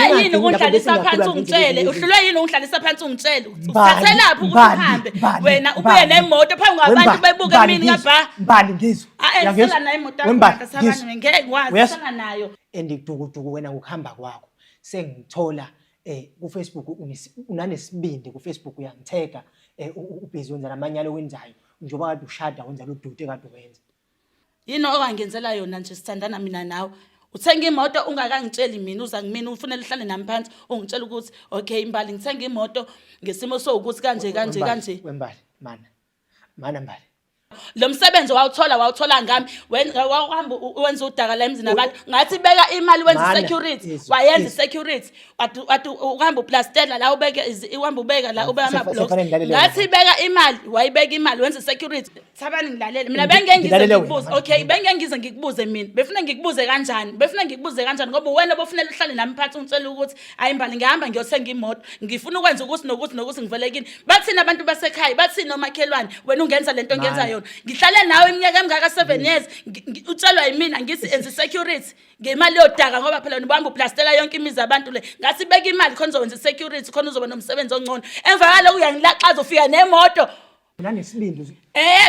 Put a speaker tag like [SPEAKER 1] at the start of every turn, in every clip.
[SPEAKER 1] Uhlulwe yini
[SPEAKER 2] Ngingagcini lapho
[SPEAKER 1] ukungihlalisa
[SPEAKER 2] bese
[SPEAKER 1] phansi
[SPEAKER 2] ngiyakhuluma
[SPEAKER 1] ungitshele?
[SPEAKER 2] ngithi-
[SPEAKER 1] Uhlulwe yini ukungihlalisa phansi ungitshele?
[SPEAKER 2] Mbali,
[SPEAKER 1] Uthathelaphi ukuthi
[SPEAKER 2] Mbali,
[SPEAKER 1] uhambe
[SPEAKER 2] Mbali,
[SPEAKER 1] wena ubuye
[SPEAKER 2] Mbali.
[SPEAKER 1] nemoto phambi kwabantu
[SPEAKER 2] Wembali,
[SPEAKER 1] bebuke
[SPEAKER 2] Mbali,
[SPEAKER 1] emini
[SPEAKER 2] ngizwe,
[SPEAKER 1] kabha.
[SPEAKER 2] Mbali ngizwe.
[SPEAKER 1] Ah,
[SPEAKER 2] Uyangizwa?
[SPEAKER 1] sala nayo imoto yakho
[SPEAKER 2] Wembali,
[SPEAKER 1] mandla sabani
[SPEAKER 2] ngizwe.
[SPEAKER 1] ngeke ngikwazi
[SPEAKER 2] Uyezwa?
[SPEAKER 1] sala nayo.
[SPEAKER 2] And dukuduku wena ngokuhamba kwakho sengithola ku Facebook unanesibindi ku Facebook uyangithega ubhizi wenza namanyala owenzayo njengoba kade ushada wenza lo doti ekade wenza.
[SPEAKER 1] Yini owangenzela yona nje sithandana mina nawe? Uthenga imoto ungakangitsheli mina uza kumina ufunela uhlale nami phansi ungitshela ukuthi okay Mbali ngithenga imoto ngesimo sowukuthi kanje kanje
[SPEAKER 2] Wembali,
[SPEAKER 1] kanje.
[SPEAKER 2] Wembali mana. Mana Mbali.
[SPEAKER 1] Lo msebenzi wawuthola wawuthola ngami wawuhamba wenza udaka la emzini abantu ngathi beka imali wenza
[SPEAKER 2] Mana,
[SPEAKER 1] security
[SPEAKER 2] izwa,
[SPEAKER 1] wayenza
[SPEAKER 2] izwa.
[SPEAKER 1] security wathi uhamba uplastela la ubeke uhamba ubeka la ubeka ama blocks
[SPEAKER 2] Sefanele ngilalele
[SPEAKER 1] ngathi
[SPEAKER 2] wena.
[SPEAKER 1] beka imali wayibeka imali wenza security Thabani ngilalele mina bengeke ngize
[SPEAKER 2] Ngilalele wena
[SPEAKER 1] ngikubuze
[SPEAKER 2] manje.
[SPEAKER 1] okay bengeke ngize ngikubuze mina befuna ngikubuze kanjani befuna ngikubuze kanjani ngoba wena bofunela uhlale nami phansi ungitshela ukuthi hayi mbali ngihamba ngiyothenga imoto ngifuna ukwenza ukuthi nokuthi nokuthi ngivele kini bathini abantu basekhaya bathini omakhelwane wena ungenza lento ngenza
[SPEAKER 2] Mana.
[SPEAKER 1] yona ngihlale nawe iminyaka emingaka 7 years utshelwa yimina ngithi enza security ngemali yodaka ngoba phela wena ubamba uplastela yonke imizi yabantu le ngathi beka imali khona uzokwenza security khona uzoba nomsebenzi ongcono emva kaloko uyangilaxaza ufika nemoto
[SPEAKER 2] Unanesibindi.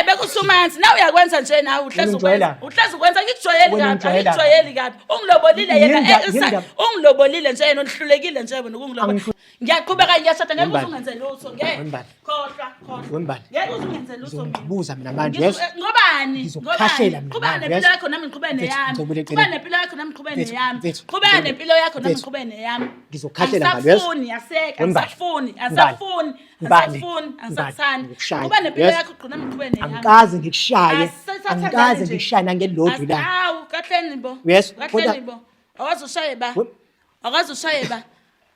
[SPEAKER 1] Bekusumanzi nawe uyakwenza nje nawe uhlezi
[SPEAKER 2] Wena
[SPEAKER 1] ukwenza.
[SPEAKER 2] ungijwayela.
[SPEAKER 1] Uhlezi ukwenza ngikujwayeli
[SPEAKER 2] Wena
[SPEAKER 1] kabi,
[SPEAKER 2] ungijwayela.
[SPEAKER 1] angikujwayeli kabi. Ungilobolile yena
[SPEAKER 2] Yini ndaba?
[SPEAKER 1] ungilobolile nje yena uhlulekile nje wena ukungilobola. Ngiyaqhubeka ngiyashada ngeke
[SPEAKER 2] Wembali.
[SPEAKER 1] uze ungenze lutho ngeke.
[SPEAKER 2] Wembali.
[SPEAKER 1] Khohlwa, khohlwa.
[SPEAKER 2] Wembali.
[SPEAKER 1] Ngeke uze ungenze lutho mina.
[SPEAKER 2] Ngizongibuza mina manje
[SPEAKER 1] Ngizo-
[SPEAKER 2] yes.
[SPEAKER 1] Ngobani?
[SPEAKER 2] Ngizokukhahlela mina
[SPEAKER 1] Qhubeka
[SPEAKER 2] manje,
[SPEAKER 1] nempilo
[SPEAKER 2] yes?
[SPEAKER 1] yakho nami ngiqhubeke
[SPEAKER 2] Mfethu,
[SPEAKER 1] neyami.
[SPEAKER 2] ngicela
[SPEAKER 1] Qhubeka
[SPEAKER 2] eceleni.
[SPEAKER 1] nempilo yakho nami ngiqhubeke
[SPEAKER 2] Mfethu,
[SPEAKER 1] neyami.
[SPEAKER 2] mfethu,
[SPEAKER 1] Qhubeka
[SPEAKER 2] ngicela-
[SPEAKER 1] nempilo yakho nami
[SPEAKER 2] mfethu,
[SPEAKER 1] ngiqhubeke neyami.
[SPEAKER 2] Ngizokukhahlela manje, yes?
[SPEAKER 1] Angisakufuni, yaseka,
[SPEAKER 2] Wembali.
[SPEAKER 1] angisakufuni,
[SPEAKER 2] Mbali.
[SPEAKER 1] angisakufuni,
[SPEAKER 2] Mbali.
[SPEAKER 1] angisakufuni,
[SPEAKER 2] Mbali.
[SPEAKER 1] angisakuthandi.
[SPEAKER 2] Ngikushaya.
[SPEAKER 1] Qhubeka nempilo
[SPEAKER 2] Yes?
[SPEAKER 1] yakho gqina nami ngiqhubeke neyami.
[SPEAKER 2] Angikaze ngikushaye.
[SPEAKER 1] Asisathandani
[SPEAKER 2] Angikaze
[SPEAKER 1] nje.
[SPEAKER 2] ngikushaye nangelilodwa ilanga.
[SPEAKER 1] Awu, kahleni bo.
[SPEAKER 2] Yes,
[SPEAKER 1] Kahleni
[SPEAKER 2] kodwa-
[SPEAKER 1] bo. Awazi ushaye ba.
[SPEAKER 2] We-
[SPEAKER 1] Awazi ushaye ba.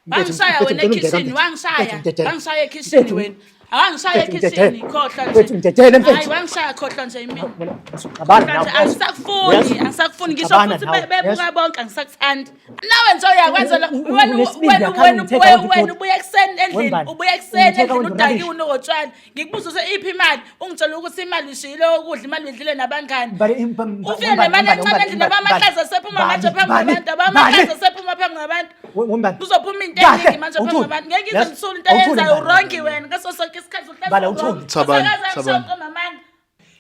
[SPEAKER 2] Mfethu,
[SPEAKER 1] Wangishaya
[SPEAKER 2] mfethu,
[SPEAKER 1] wena
[SPEAKER 2] ngicela ungibheke,
[SPEAKER 1] ekhishini,
[SPEAKER 2] mfethu.
[SPEAKER 1] wangishaya.
[SPEAKER 2] Mfethu, ngidedele.
[SPEAKER 1] Wangishaya ekhishini
[SPEAKER 2] Mfethu,
[SPEAKER 1] wena. Awangishaya
[SPEAKER 2] mfethu, ngidedele.
[SPEAKER 1] ekhishini, khohlwa nje.
[SPEAKER 2] Mfethu, ngidedele, mfethu.
[SPEAKER 1] Hayi, wangishaya khohlwa nje imina.
[SPEAKER 2] Wena, usuxabana nawe.
[SPEAKER 1] Manje angisakufuni,
[SPEAKER 2] Yes.
[SPEAKER 1] angisakufuni ngisho
[SPEAKER 2] Uxabana
[SPEAKER 1] futhi
[SPEAKER 2] nawe.
[SPEAKER 1] bebuka
[SPEAKER 2] Yes.
[SPEAKER 1] bonke angisakuthandi. Nawe nje uyakwenza lo wena
[SPEAKER 2] Unesibindi
[SPEAKER 1] wena
[SPEAKER 2] akhala
[SPEAKER 1] wena
[SPEAKER 2] ungithetha
[SPEAKER 1] wena
[SPEAKER 2] kanti
[SPEAKER 1] wena
[SPEAKER 2] uthi-
[SPEAKER 1] ubuya ekuseni endlini,
[SPEAKER 2] Wembani,
[SPEAKER 1] ubuya ekuseni
[SPEAKER 2] ungithetha
[SPEAKER 1] endlini
[SPEAKER 2] kanti
[SPEAKER 1] udakiwe
[SPEAKER 2] rubbish.
[SPEAKER 1] unokotshwala. Ngikubuza ukuthi iphi imali, ungitshela ukuthi imali uyishiyile okudla, imali uyidlile nabangani.
[SPEAKER 2] Mbali,
[SPEAKER 1] Ufike
[SPEAKER 2] Wembali,
[SPEAKER 1] nemali
[SPEAKER 2] Wembali,
[SPEAKER 1] encane
[SPEAKER 2] Wembali,
[SPEAKER 1] endlini abamahlaza sephuma manje
[SPEAKER 2] Mbali,
[SPEAKER 1] phambi
[SPEAKER 2] Mbali,
[SPEAKER 1] kwabantu, abamahlaza
[SPEAKER 2] Mbali.
[SPEAKER 1] sephuma phambi kwabantu.
[SPEAKER 2] Wembali.
[SPEAKER 1] Kuzophuma into
[SPEAKER 2] Kahle,
[SPEAKER 1] eningi manje phambi
[SPEAKER 2] awuthuli.
[SPEAKER 1] kwabantu. Ngeke ngize
[SPEAKER 2] Yes,
[SPEAKER 1] ngisule into
[SPEAKER 2] awuthuli,
[SPEAKER 1] eyenzayo
[SPEAKER 2] Mbali.
[SPEAKER 1] wrongi wena ngaso sonke isikhathi uhlezi
[SPEAKER 2] Mbali,
[SPEAKER 1] u-wrong.
[SPEAKER 2] awuthuli.
[SPEAKER 3] Thabani,
[SPEAKER 1] Usakaza
[SPEAKER 3] Thabani.
[SPEAKER 1] ngisho mamanga.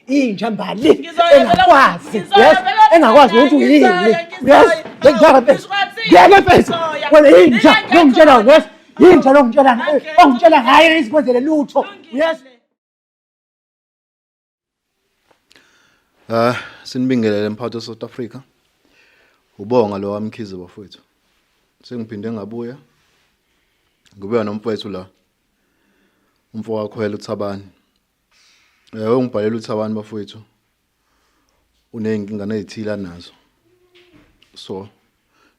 [SPEAKER 2] Inja Mbali
[SPEAKER 1] Ngizoya vele-
[SPEAKER 2] engakwazi
[SPEAKER 1] ngizoya
[SPEAKER 2] yes
[SPEAKER 1] vele
[SPEAKER 2] engakwazi ukuthi uyini
[SPEAKER 1] ngizoya,
[SPEAKER 2] yes
[SPEAKER 1] ngizoya.
[SPEAKER 2] ngeke mfethu
[SPEAKER 1] Ngizoya.
[SPEAKER 2] ngeke mfethu
[SPEAKER 1] Ngizoya.
[SPEAKER 2] wena inja
[SPEAKER 1] Ngeke
[SPEAKER 2] longitshela
[SPEAKER 1] khona.
[SPEAKER 2] yes inja longitshela
[SPEAKER 1] Angeke
[SPEAKER 2] ongitshela ngayo isikwenzele lutho yes.
[SPEAKER 3] Ah, sinibingelele mphathi South Africa. Ubonga lo wamkhize bafowethu. Sengiphinde ngabuya. Ngibuya nomfowethu la. Umfo wakhwela uThabani. Eh ungibhalela uThabani bafowethu. Uneyinkinga nezithile anazo. So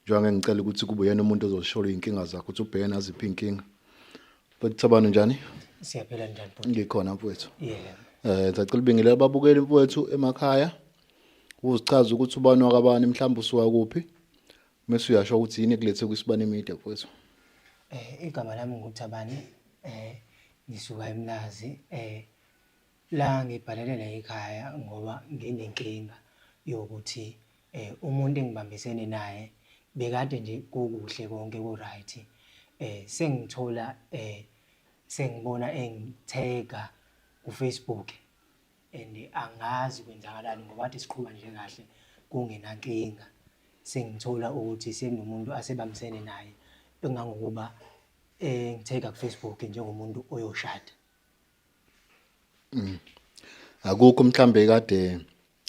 [SPEAKER 3] njengoba ngicela ukuthi kube yena umuntu ozoshola izinkinga zakhe ukuthi ubhekene naziphi inkinga. But Thabani njani?
[SPEAKER 2] Siyaphila njani bhuti?
[SPEAKER 3] Ngikhona mfowethu.
[SPEAKER 2] Yebo.
[SPEAKER 3] Ngicela ubingelele ababukeli mfowethu emakhaya. Uzichaza ukuthi ubani wakabani mhlawumbe usuka kuphi. Mase uyasho ukuthi yini ekulethe kwisibane media mfowethu.
[SPEAKER 2] Igama lami nguThabani ngisuka eMlazi la ngibhalele la ekhaya ngoba nginenkinga yokuthi umuntu engibambisene naye bekade nje kukuhle konke ku-right sengithola sengibona engithega ku-Facebook and angazi kwenzakalani ngoba kade siqhuba nje kahle kungenankinga sengithola ukuthi sekunomuntu asebambisene naye engangokuba engithega ku-Facebook njengomuntu oyoshada.
[SPEAKER 3] Akukho mhlambe kade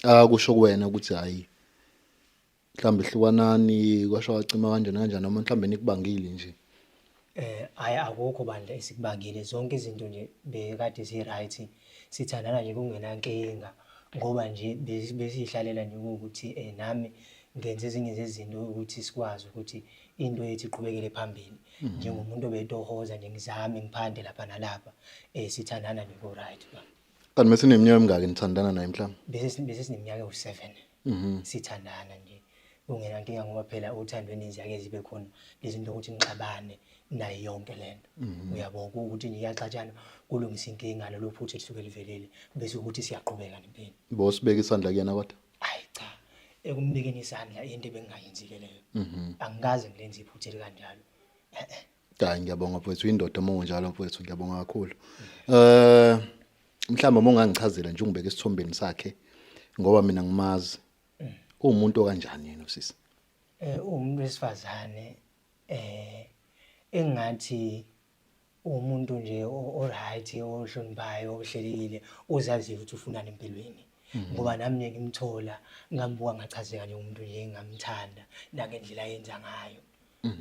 [SPEAKER 3] akusho kuwena ukuthi hayi mhlambe hlukanani kwasho wacima kanjani kanjani noma mhlambe nikubangile nje.
[SPEAKER 2] Hhayi akukho bandla esikubangile zonke izinto nje bekade zi-right sithandana nje kungenankinga ngoba nje besiyihlalela nje kuwukuthi nami ngenza ezinye zezinto ukuthi sikwazi ukuthi into yethu iqhubekele phambili njengomuntu obetohoza nje ngizame ngiphande lapha nalapha sithandana nje ku-right ba.
[SPEAKER 3] Kanti mase neminyaka emingaki nithandana naye mhlawumbe?
[SPEAKER 2] Bese sineminyaka ewu-7 sithandana nje kungenankinga ngoba phela othandweni ziyake zibe khona lezi zinto ukuthi nixabane nayo yonke lento. Uyabo ukuthi nje iyaxatshana kulungisa inkinga lelo phutha elisuke livelile bese ukuthi siyaqhubeka nempilo.
[SPEAKER 3] Bosibeka isandla kuyena kodwa?
[SPEAKER 2] Hayi cha, ekumbekeni isandla into ebengingayenzi ke leyo. Angikaze ngilenze iphutha elikanjalo.
[SPEAKER 3] Hayi, ngiyabonga mfowethu, indoda uma unjalo mfowethu, ngiyabonga kakhulu. Eh mhlawumbe uma ungangichazela nje ungibeke esithombeni sakhe ngoba mina ngimazi. Uwumuntu okanjani yena usisi?
[SPEAKER 2] Eh uwumuntu wesifazane eh engathi uwumuntu nje o-right, ohloniphayo, ohlelekile, ozaziyo ukuthi ufunani empilweni. Ngoba nami nje ngimthola ngambuka ngachazeka nje umuntu nje engamthanda nangendlela ayenza ngayo.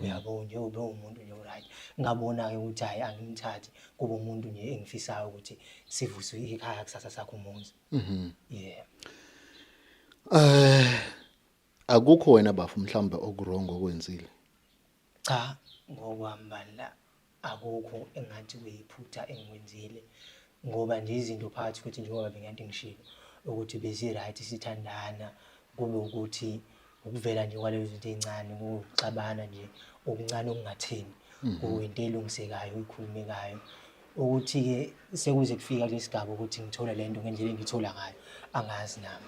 [SPEAKER 2] Uyabo nje ube umuntu nje o-right. Ngabona-ke ukuthi hhayi angimthathe kube umuntu nje engifisayo ukuthi sivuse ikhaya kusasa sakhe umuzi. Yeah.
[SPEAKER 3] Eh akukho wena bafo mhlawumbe okuwrong okwenzile.
[SPEAKER 2] Cha, ngokwami bandla akukho engathi kuyiphutha engikwenzile ngoba nje izinto phakathi kwethu njengoba bengikade ngishilo ukuthi bezi-right sithandana kube ukuthi ukuvela nje kwalezo zinto ey'ncane kuxabana nje okuncane okungatheni kuyinto elungisekayo ikhulumekayo. Ukuthi-ke sekuze kufika kulesi sigaba ukuthi ngithole le nto ngendlela engiyithola ngayo angazi nami.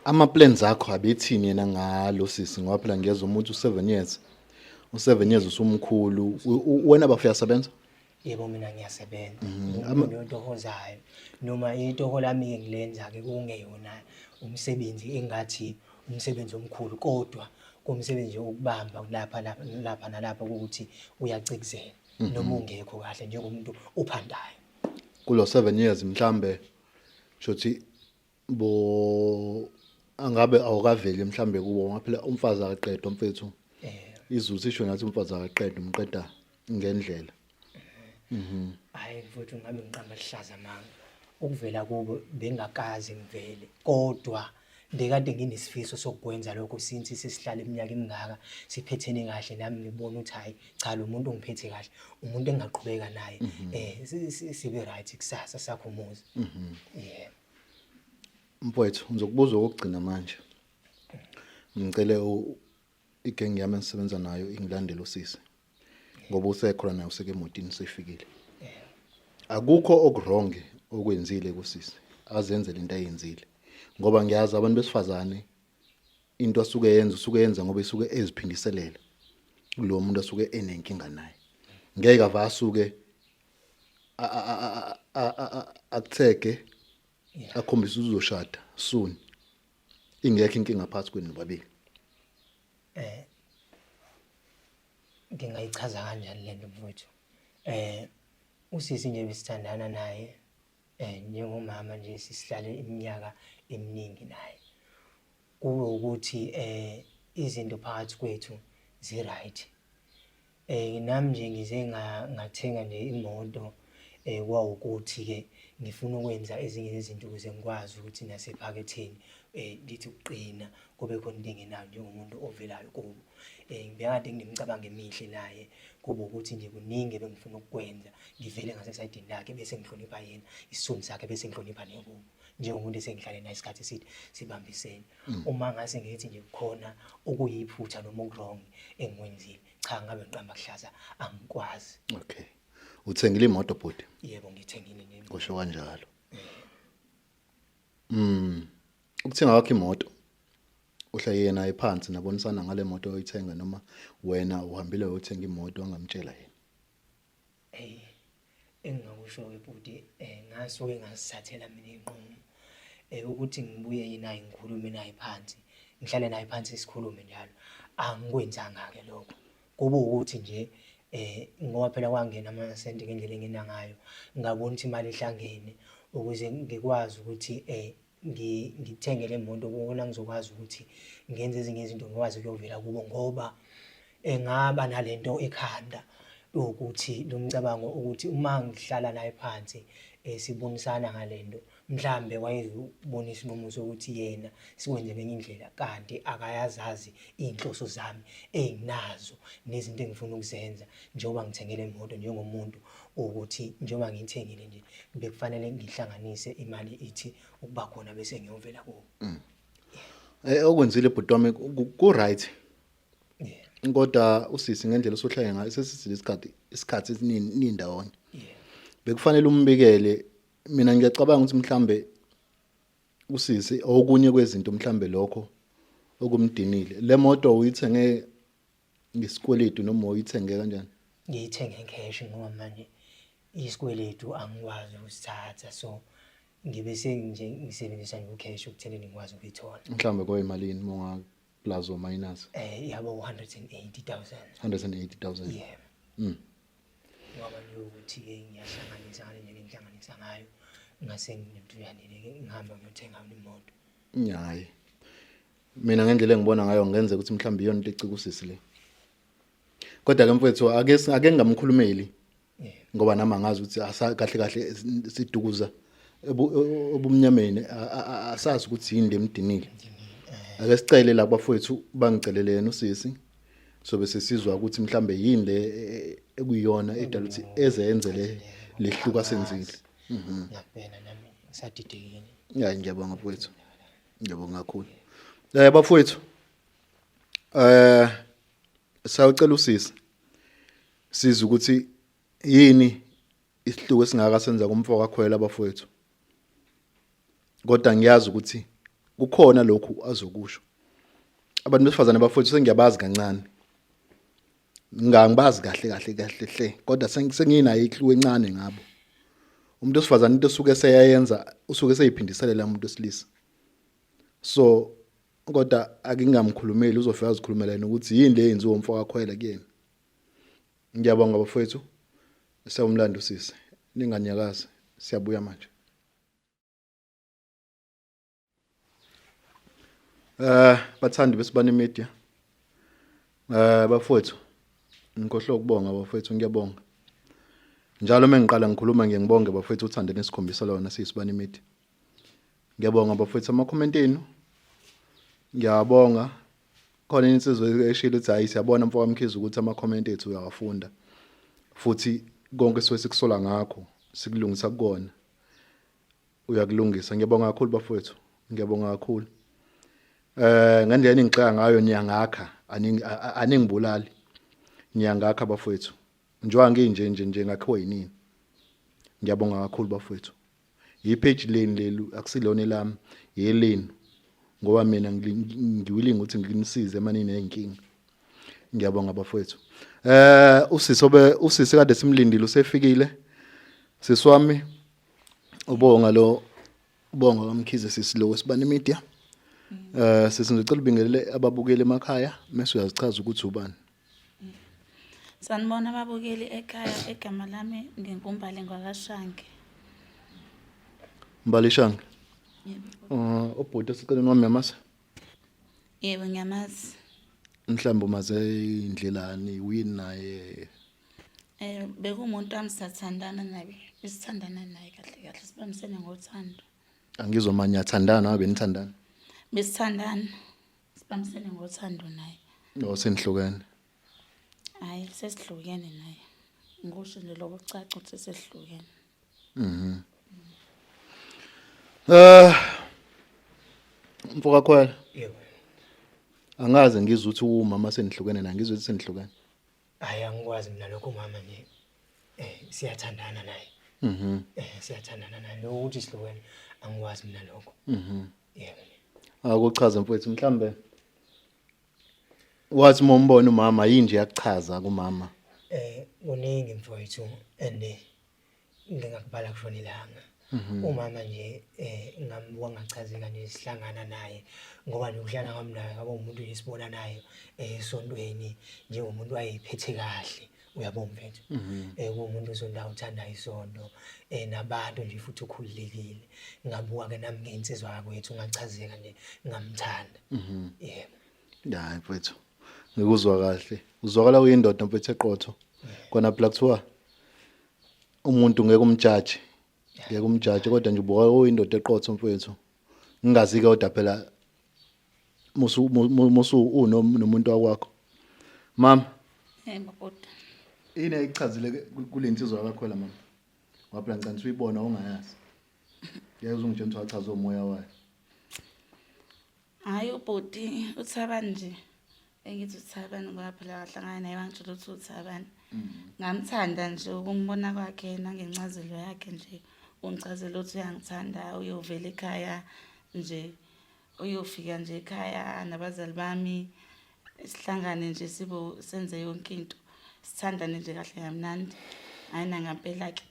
[SPEAKER 3] Ama-plans akho abethini yena ngalo sisi ngoba phela ngiyezwa umuntu u-7 years. U-7 years usumkhulu. Wena bafo uyasebenza?
[SPEAKER 2] Yebo mina ngiyasebenza. Ngiwumuntu otohozayo noma itoho lami-ke ngilenza-ke kungeyona umsebenzi engathi umsebenzi omkhulu kodwa kumsebenzi nje wokubamba lapha lapha nalapha ukuthi uyacikizela noma ungekho kahle njengomuntu ophandayo.
[SPEAKER 3] Kulo 7 years mhlambe shothi bo angabe awukaveli mhlambe kubo ngoba phela umfazi akaqedwa mfethu. Izulu sisho nathi umfazi akaqedwa umqeda ngendlela.
[SPEAKER 2] Hhayi mfowethu ngabe ngiqamba lihlaza amanga. Ukuvela kubo bengakaze ngivele kodwa bekade nginesifiso sokukwenza lokho since sesihlala iminyaka emingaka siphethene kahle nami ngibona ukuthi hhayi cha lo muntu ungiphethe kahle umuntu engingaqhubeka naye eh sibe right kusasa sakho umuzi. Yeah.
[SPEAKER 3] Mfowethu ngizokubuza okugcina manje. Ngicele igenge yami engisebenza nayo ingilandele usisi. Ngoba usekhona naye useke emotini sefikile. Akukho okuwrong okwenzile kusisi. Azenzele into ayenzile. Ngoba ngiyazi abantu besifazane into asuke yenza usuke yenza ngoba isuke eziphindiselela kulo muntu asuke enenkinga naye. Ngeke ava asuke akuthege akhombise uzoshada soon. Ingekho inkinga phakathi kwenu nobabili.
[SPEAKER 2] Eh ngingayichaza kanjani lento mfowethu? Usisi nje besithandana naye njengomama nje sisihlale iminyaka eminingi naye. Kube ukuthi izinto phakathi kwethu zi-right. Nami nje ngize ngathenga nje imoto kwawukuthi-ke ngifuna ukwenza ezinye zezinto ukuze ngikwazi ukuthi nasephaketheni lithi ukuqina kube khona into engenayo njengomuntu ovelayo kubo. Ngibekade nginemicabango emihle naye kube ukuthi nje kuningi ebengifuna ukukwenza ngivele ngasesayidini lakhe bese ngihlonipha yena isithunzi sakhe bese ngihlonipha nekubo njengomuntu esengihlale naye isikhathi eside sibambisene. Uma ngase ngithi nje kukhona okuyiphutha noma oku-wrong engikwenzile, cha ngabe ngiqamba kuhlaza angikwazi.
[SPEAKER 3] Okay. Uthengile imoto bhuti?
[SPEAKER 2] Yebo ngithengile nje.
[SPEAKER 3] Kusho kanjalo. Ukuthenga kwakho imoto uhlale yena ephansi nabonisana ngale moto oyithenga noma wena uhambile uyothenga imoto angamtshela yena.
[SPEAKER 2] Eyi engingakusho-ke bhuti ngasuke ngazithathela mina iy'nqumo ukuthi ngibuye naye ngikhulume naye phansi, ngihlale naye phansi sikhulume njalo. Angikwenzanga-ke lokho, kube ukuthi nje ngoba phela kwangena amasenti ngendlela engena ngayo, ngabona ukuthi imali ihlangene ukuze ngikwazi ukuthi ngithenge le moto kuwona ngizokwazi ukuthi ngenze ezinye izinto ngikwazi ukuyovela kubo ngoba engaba nalento ekhanda yokuthi lo mcabango ukuthi uma ngihlala naye phansi sibonisana ngalento mhlambe wayezobona isinqumo sokuthi yena sikwenze ngenye indlela kanti akayazazi iy'nhloso zami enginazo nezinto engifuna ukuzenza njengoba ngithenge le moto njengomuntu ukuthi njengoba ngiyithengile nje bekufanele ngihlanganise imali ithi ukuba khona bese ngiyovela kubo.
[SPEAKER 3] Eh okwenzile bhuti wami ku right.
[SPEAKER 2] Yeah.
[SPEAKER 3] Kodwa usisi ngendlela osuhlale ngayo sesisile isikhathi esiningi nindawonye.
[SPEAKER 2] Yeah.
[SPEAKER 3] Bekufanele umbikele mina ngiyacabanga ukuthi mhlambe usisi okunye kwezinto mhlambe lokho okumdinile. Le moto uyithenge Ngesikweletu noma uyithenge kanjani?
[SPEAKER 2] Ngiyithenge cash ngoba manje isikweletu angikwazi ukusithatha, so ngibe senje ngisebenzisa nje ucash ukuthenini ngikwazi ukuyithola.
[SPEAKER 3] Mhlawumbe koyimalini monga plus or minus?
[SPEAKER 2] Yabo 180,000.
[SPEAKER 3] 180,000.
[SPEAKER 2] Yeah. Ngoba nje ukuthi-ke ngiyahlanganisa ngale ndlela engihlanganisa ngayo, ngase nginentuyanile-ke ngihamba ngiyothenga imoto.
[SPEAKER 3] Hayi. Mina ngendlela engibona ngayo ngenzeka ukuthi mhlawumbe iyona into ecika usisi le. Kodwa ke mfowethu ake ake ngingamkhulumeli ngoba nami angazi ukuthi kahle kahle sidukuza ebumnyameni, asazi ukuthi yini lemdinile. Ake sicele la bafowethu bangicelele yena usisi, sobe sesizwa ukuthi mhlambe yini le ekuyiyona edala ukuthi eze yenze le lehluka senzile.
[SPEAKER 2] Ngiyakubhena nami ngisadidekile.
[SPEAKER 3] Hayi, ngiyabonga mfowethu. Ngiyabonga kakhulu. Bafowethu. Sawucela usisi. Siza ukuthi yini isihluku esingaka senza kumfo kaKhwela bafowethu. Kodwa ngiyazi ukuthi kukhona lokhu azokusho. Abantu besifazane bafowethu sengiyabazi kancane. Ngangibazi kahle kahle kahle hle, kodwa senginayo iklu encane ngabo. Umuntu wesifazane into osuke seyayenza usuke seyiphindiselela umuntu wesilisa. So kodwa akingamkhulumeli, uzofika azikhulumela yena ukuthi yini le yenziwa umfo kaKhwela kuyena. Ngiyabonga bafowethu. Sewumlando sisi. Ninganyakazi. Siyabuya manje. Bathandi besibane media. Bafowethu, ngikhohlwe ukubonga bafowethu, ngiyabonga. Njalo mengiqala ngikhuluma ngiye ngibonge bafowethu uthando enisikhombisa lona siyisibane media. Ngiyabonga bafowethu ama comment enu. Ngiyabonga. Khona insizwa eshilo ukuthi hayi siyabona mfowethu Mkhize ukuthi ama comment ethu uyawafunda. Futhi konke suke sikusola ngakho sikulungisa kukona. Uyakulungisa. Ngiyabonga kakhulu bafowethu. Ngiyabonga kakhulu. Ngendlela eningixeka ngayo niyangakha, aningibulali. Niyangakha bafowethu. Njengoba nginje nje nje ngakhiwa yinini. Ngiyabonga kakhulu bafowethu. Ipage leni lelu akusilona elami, yelenu. Ngoba mina ngiwilling ukuthi nginisize uma nineyinkinga. Ngiyabonga bafowethu. Usisi obe usisi kade simlindile usefikile. Sisi wami ubonga lo, ubonga kaMkhize sisi lo wesibani media. Sisi ngicela ubingelele ababukeli emakhaya mase uyazichaza ukuthi ubani.
[SPEAKER 1] Sanibona ababukeli ekhaya, egama lami nginguMbali ngwakaShange.
[SPEAKER 3] Mbali Shange.
[SPEAKER 1] Yebo.
[SPEAKER 3] Ubhuti esiceleni wami yamasa.
[SPEAKER 1] Yebo, ngiyamazi.
[SPEAKER 3] Mhlawumbe umaze indlelani uyini naye?
[SPEAKER 1] Bekuwumuntu wami, siyathandana naye, besithandana naye kahle kahle, sibambisene ngothando.
[SPEAKER 3] Angizwa manje, niyathandana ngabe nithandana?
[SPEAKER 1] Besithandana, sibambisene ngothando naye.
[SPEAKER 3] Oh, senihlukene.
[SPEAKER 1] Hayi, sesihlukene naye. Ngikusho nje lokho kucaca ukuthi sesihlukene.
[SPEAKER 3] Mfoka Khwela.
[SPEAKER 2] Yebo.
[SPEAKER 3] Angaze ngizwe ukuthi umama senihlukene naye, ngizwe ukuthi senihlukene.
[SPEAKER 2] Hayi, angikwazi mina lokho, umama nje siyathandana naye. Siyathandana naye. Lokho ukuthi sihlukene angikwazi mina lokho. Yebo.
[SPEAKER 3] Akuchaze mfowethu, mhlambe wathi uma umbona umama yini nje yakuchaza kumama?
[SPEAKER 2] Kuningi mfowethu, and ngingakubala kushona ilanga. Umama nje ngambuka ngachazeka nje sihlangana naye, ngoba nje ukuhlangana kwami naye ngaba umuntu nje sibona naye esontweni njengomuntu wayephethe kahle, uyabo mfethu. Kuwumuntu osontayo, uthanda isonto, nabantu nje futhi ukhululekile. Ngabuka ke nami ngensizwa yakwethu ngachazeka nje ngamthanda. Yebo.
[SPEAKER 3] Hayi mfethu, ngikuzwa kahle. Uzwakala uyindoda mfethu eqotho. Kona phela kuthiwa umuntu ngeke umjaji. Ngeke umjaji, kodwa nje ubuka uyindoda eqotho mfethu. Ngingazi ke kodwa phela musu unomuntu wakwakho. Mama.
[SPEAKER 1] Yebo bhuti.
[SPEAKER 3] Yini eyichazile kule nsizwa kaKhwela mama? Ngoba phela ngicela uyibona ungayazi. Ngeke uzungitshela ukuthi wachaza umoya wayo.
[SPEAKER 1] Hayi ubhuti uThabani nje. Engithi uThabani ngoba phela wahlangana naye wangitshela ukuthi uThabani. Ngamthanda nje ukumbona kwakhe nangencazelo yakhe nje. Ungichazela ukuthi uyangithanda, uyovela ekhaya nje. Uyofika nje ekhaya nabazali bami. Sihlangane nje sibo senze yonke into. Sithandane nje kahle kamnandi. Hayi nangampela ke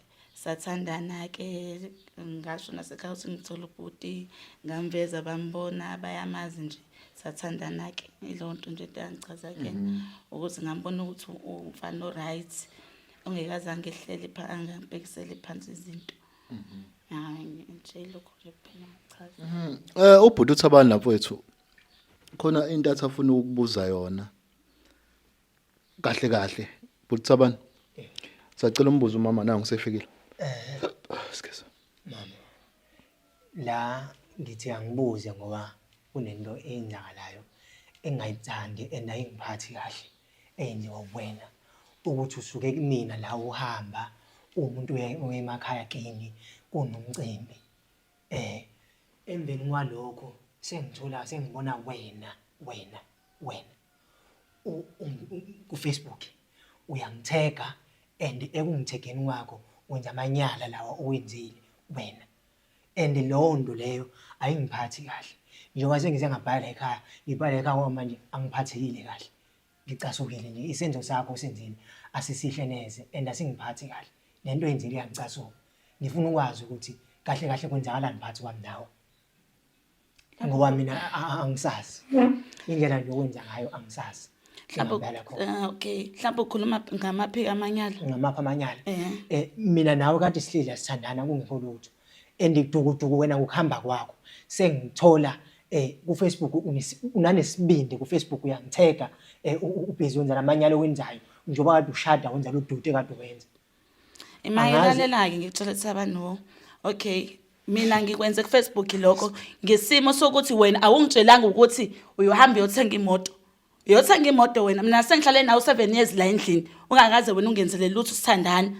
[SPEAKER 1] sathandana ke ngasho nasekhaya ukuthi ngithola ubhuti ngamveza bambona bayamazi nje sathandana ke ileyo nto nje into yangichaza ke ukuthi ngambona ukuthi umfana o-right ongekaze angehlele angibhekisele phansi izinto. Hayi nje lokho nje kuphela ngichaza.
[SPEAKER 3] Ubhuti uThabani lapho wethu khona into athi afuna ukukubuza yona. Kahle kahle bhuti Thabani. Sacela umbuzo umama nangu sefikile. Excuse.
[SPEAKER 2] Mama. La ngithi angibuze ngoba kunento eyenzakalayo engayithandi and ayingiphathi kahle eyenziwa uwena ukuthi usuke kumina la uhamba umuntu uye emakhaya kini kunomcimbi eh emveni kwalokho sengithola sengibona wena wena wena ku Facebook uyangithega and ekungithegeni kwakho wenza amanyala lawa owenzile wena and leyo nto leyo ayingiphathi kahle njengoba sengize ngabhala la ekhaya ngibhala ekhaya ngoba manje angiphathekile kahle ngicasukile nje isenzo sakho osenzile asisihle neze and asingiphathi kahle lento oyenzile iyangicasuka ngifuna ukwazi ukuthi kahle kahle kwenzakalani phakathi kwami nawe ngoba mina angisazi indlela nje okwenza ngayo angisazi.
[SPEAKER 1] Mhlawumbe
[SPEAKER 2] Ngihambela khona.
[SPEAKER 1] Okay, mhlawumbe ukhuluma ngamaphi amanyala?
[SPEAKER 2] Ngamaphi amanyala?
[SPEAKER 1] Eh.
[SPEAKER 2] Mina nawe kade sihleli sithandana kungekho lutho. And dukuduku wena ngokuhamba kwakho sengithola ku Facebook unanesibindi ku Facebook uyangithega ubhizi wenza lamanyala owenzayo njengoba kade ushada wenza lo duty kade wenza.
[SPEAKER 1] Imayelalela-ke ngikutshela Thabani. Okay, mina ngikwenze ku-Facebook lokho ngesimo sokuthi wena awungitshelanga ukuthi uyohamba uyothenga imoto. Uyothenga imoto wena, mina sengihlale nawe 7 years la endlini, ungakaze wena ungenzele lutho sithandana.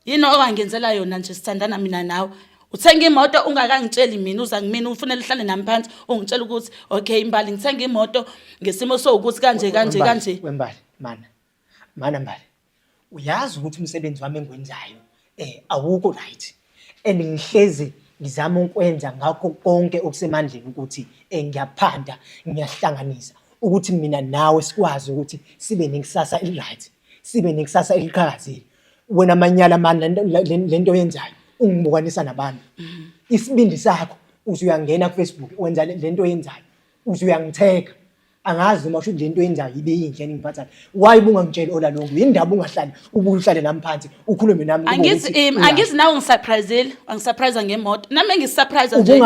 [SPEAKER 1] Yini owangenzela yona nje sithandana mina nawe? Uthenga imoto ungakangitsheli mina, uza kumina ufunela uhlale nami phansi ungitshela ukuthi okay Mbali ngithenga imoto ngesimo sowukuthi kanje kanje kanje.
[SPEAKER 2] Wembali, mana. Mana Mbali. Uyazi ukuthi umsebenzi wami engiwenzayo awukho right and ngihlezi ngizama ukwenza ngakho konke okusemandleni ukuthi ngiyaphanda ngiyahlanganisa ukuthi mina nawe sikwazi ukuthi sibe nekusasa eli-right sibe nekusasa eliqhakazile. Wena manyala mani lento oyenzayo ungibukanisa nabantu. Isibindi sakho uze uyangena ku-Facebook wenza lento oyenzayo uze uyangithega. Angazi noma kusho ukuthi lento oyenzayo ibe yinhle engiphatha. Why ubungangitsheli ola lonke? Yini ndaba ungahlali ubuye uhlale nami phansi ukhulume nami kube
[SPEAKER 1] Angithi
[SPEAKER 2] ukuthi uyasho.
[SPEAKER 1] Angithi nawe ungisurprisile, wangisurprise ngemoto. Nami bengisurprise nje.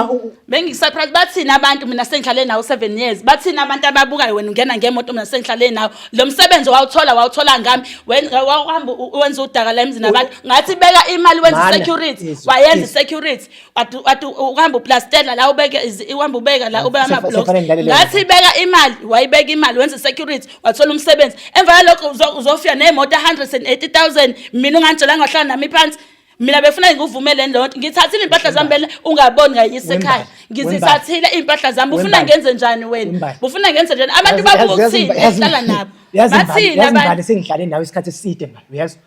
[SPEAKER 1] Bengisurprise bathini abantu mina sengihlale nawe 7 years. Bathini abantu ababukayo wena ungena ngemoto mina sengihlale nawe. Lo msebenzi wawuthola wawuthola ngami. Wena wawuhamba wenza udaka la emzini abantu. Ngathi beka imali wenza
[SPEAKER 2] Mana,
[SPEAKER 1] security.
[SPEAKER 2] izwa,
[SPEAKER 1] Wayenza
[SPEAKER 2] izwa.
[SPEAKER 1] security. Wathi wathi uhamba uplastela la ubeke uhamba ubeka la ubeka ama blocks.
[SPEAKER 2] Sekufanele ngilalele
[SPEAKER 1] Ngathi
[SPEAKER 2] wena.
[SPEAKER 1] beka imali, wayibeka imali wenza security, wathola umsebenzi. Emva kwalokho uzofika nemoto 180,000 mina ungangitshelanga wahlala nami phansi. Mina befuna ngikuvumele leyo nto. Ngithathile impahla zami bele ungaboni ngayisa ekhaya.
[SPEAKER 2] Wembali,
[SPEAKER 1] Ngizithathile impahla zami. Ufuna
[SPEAKER 2] Wembali.
[SPEAKER 1] ngenze njani wena?
[SPEAKER 2] Wembali.
[SPEAKER 1] Ufuna ngenze njani? Abantu babuka ukuthini esihlala nabo.
[SPEAKER 2] Yazi Mbali,
[SPEAKER 1] Bathini
[SPEAKER 2] yazi
[SPEAKER 1] abantu?
[SPEAKER 2] Mbali sengihlale nawe isikhathi eside Mbali, uyezwa?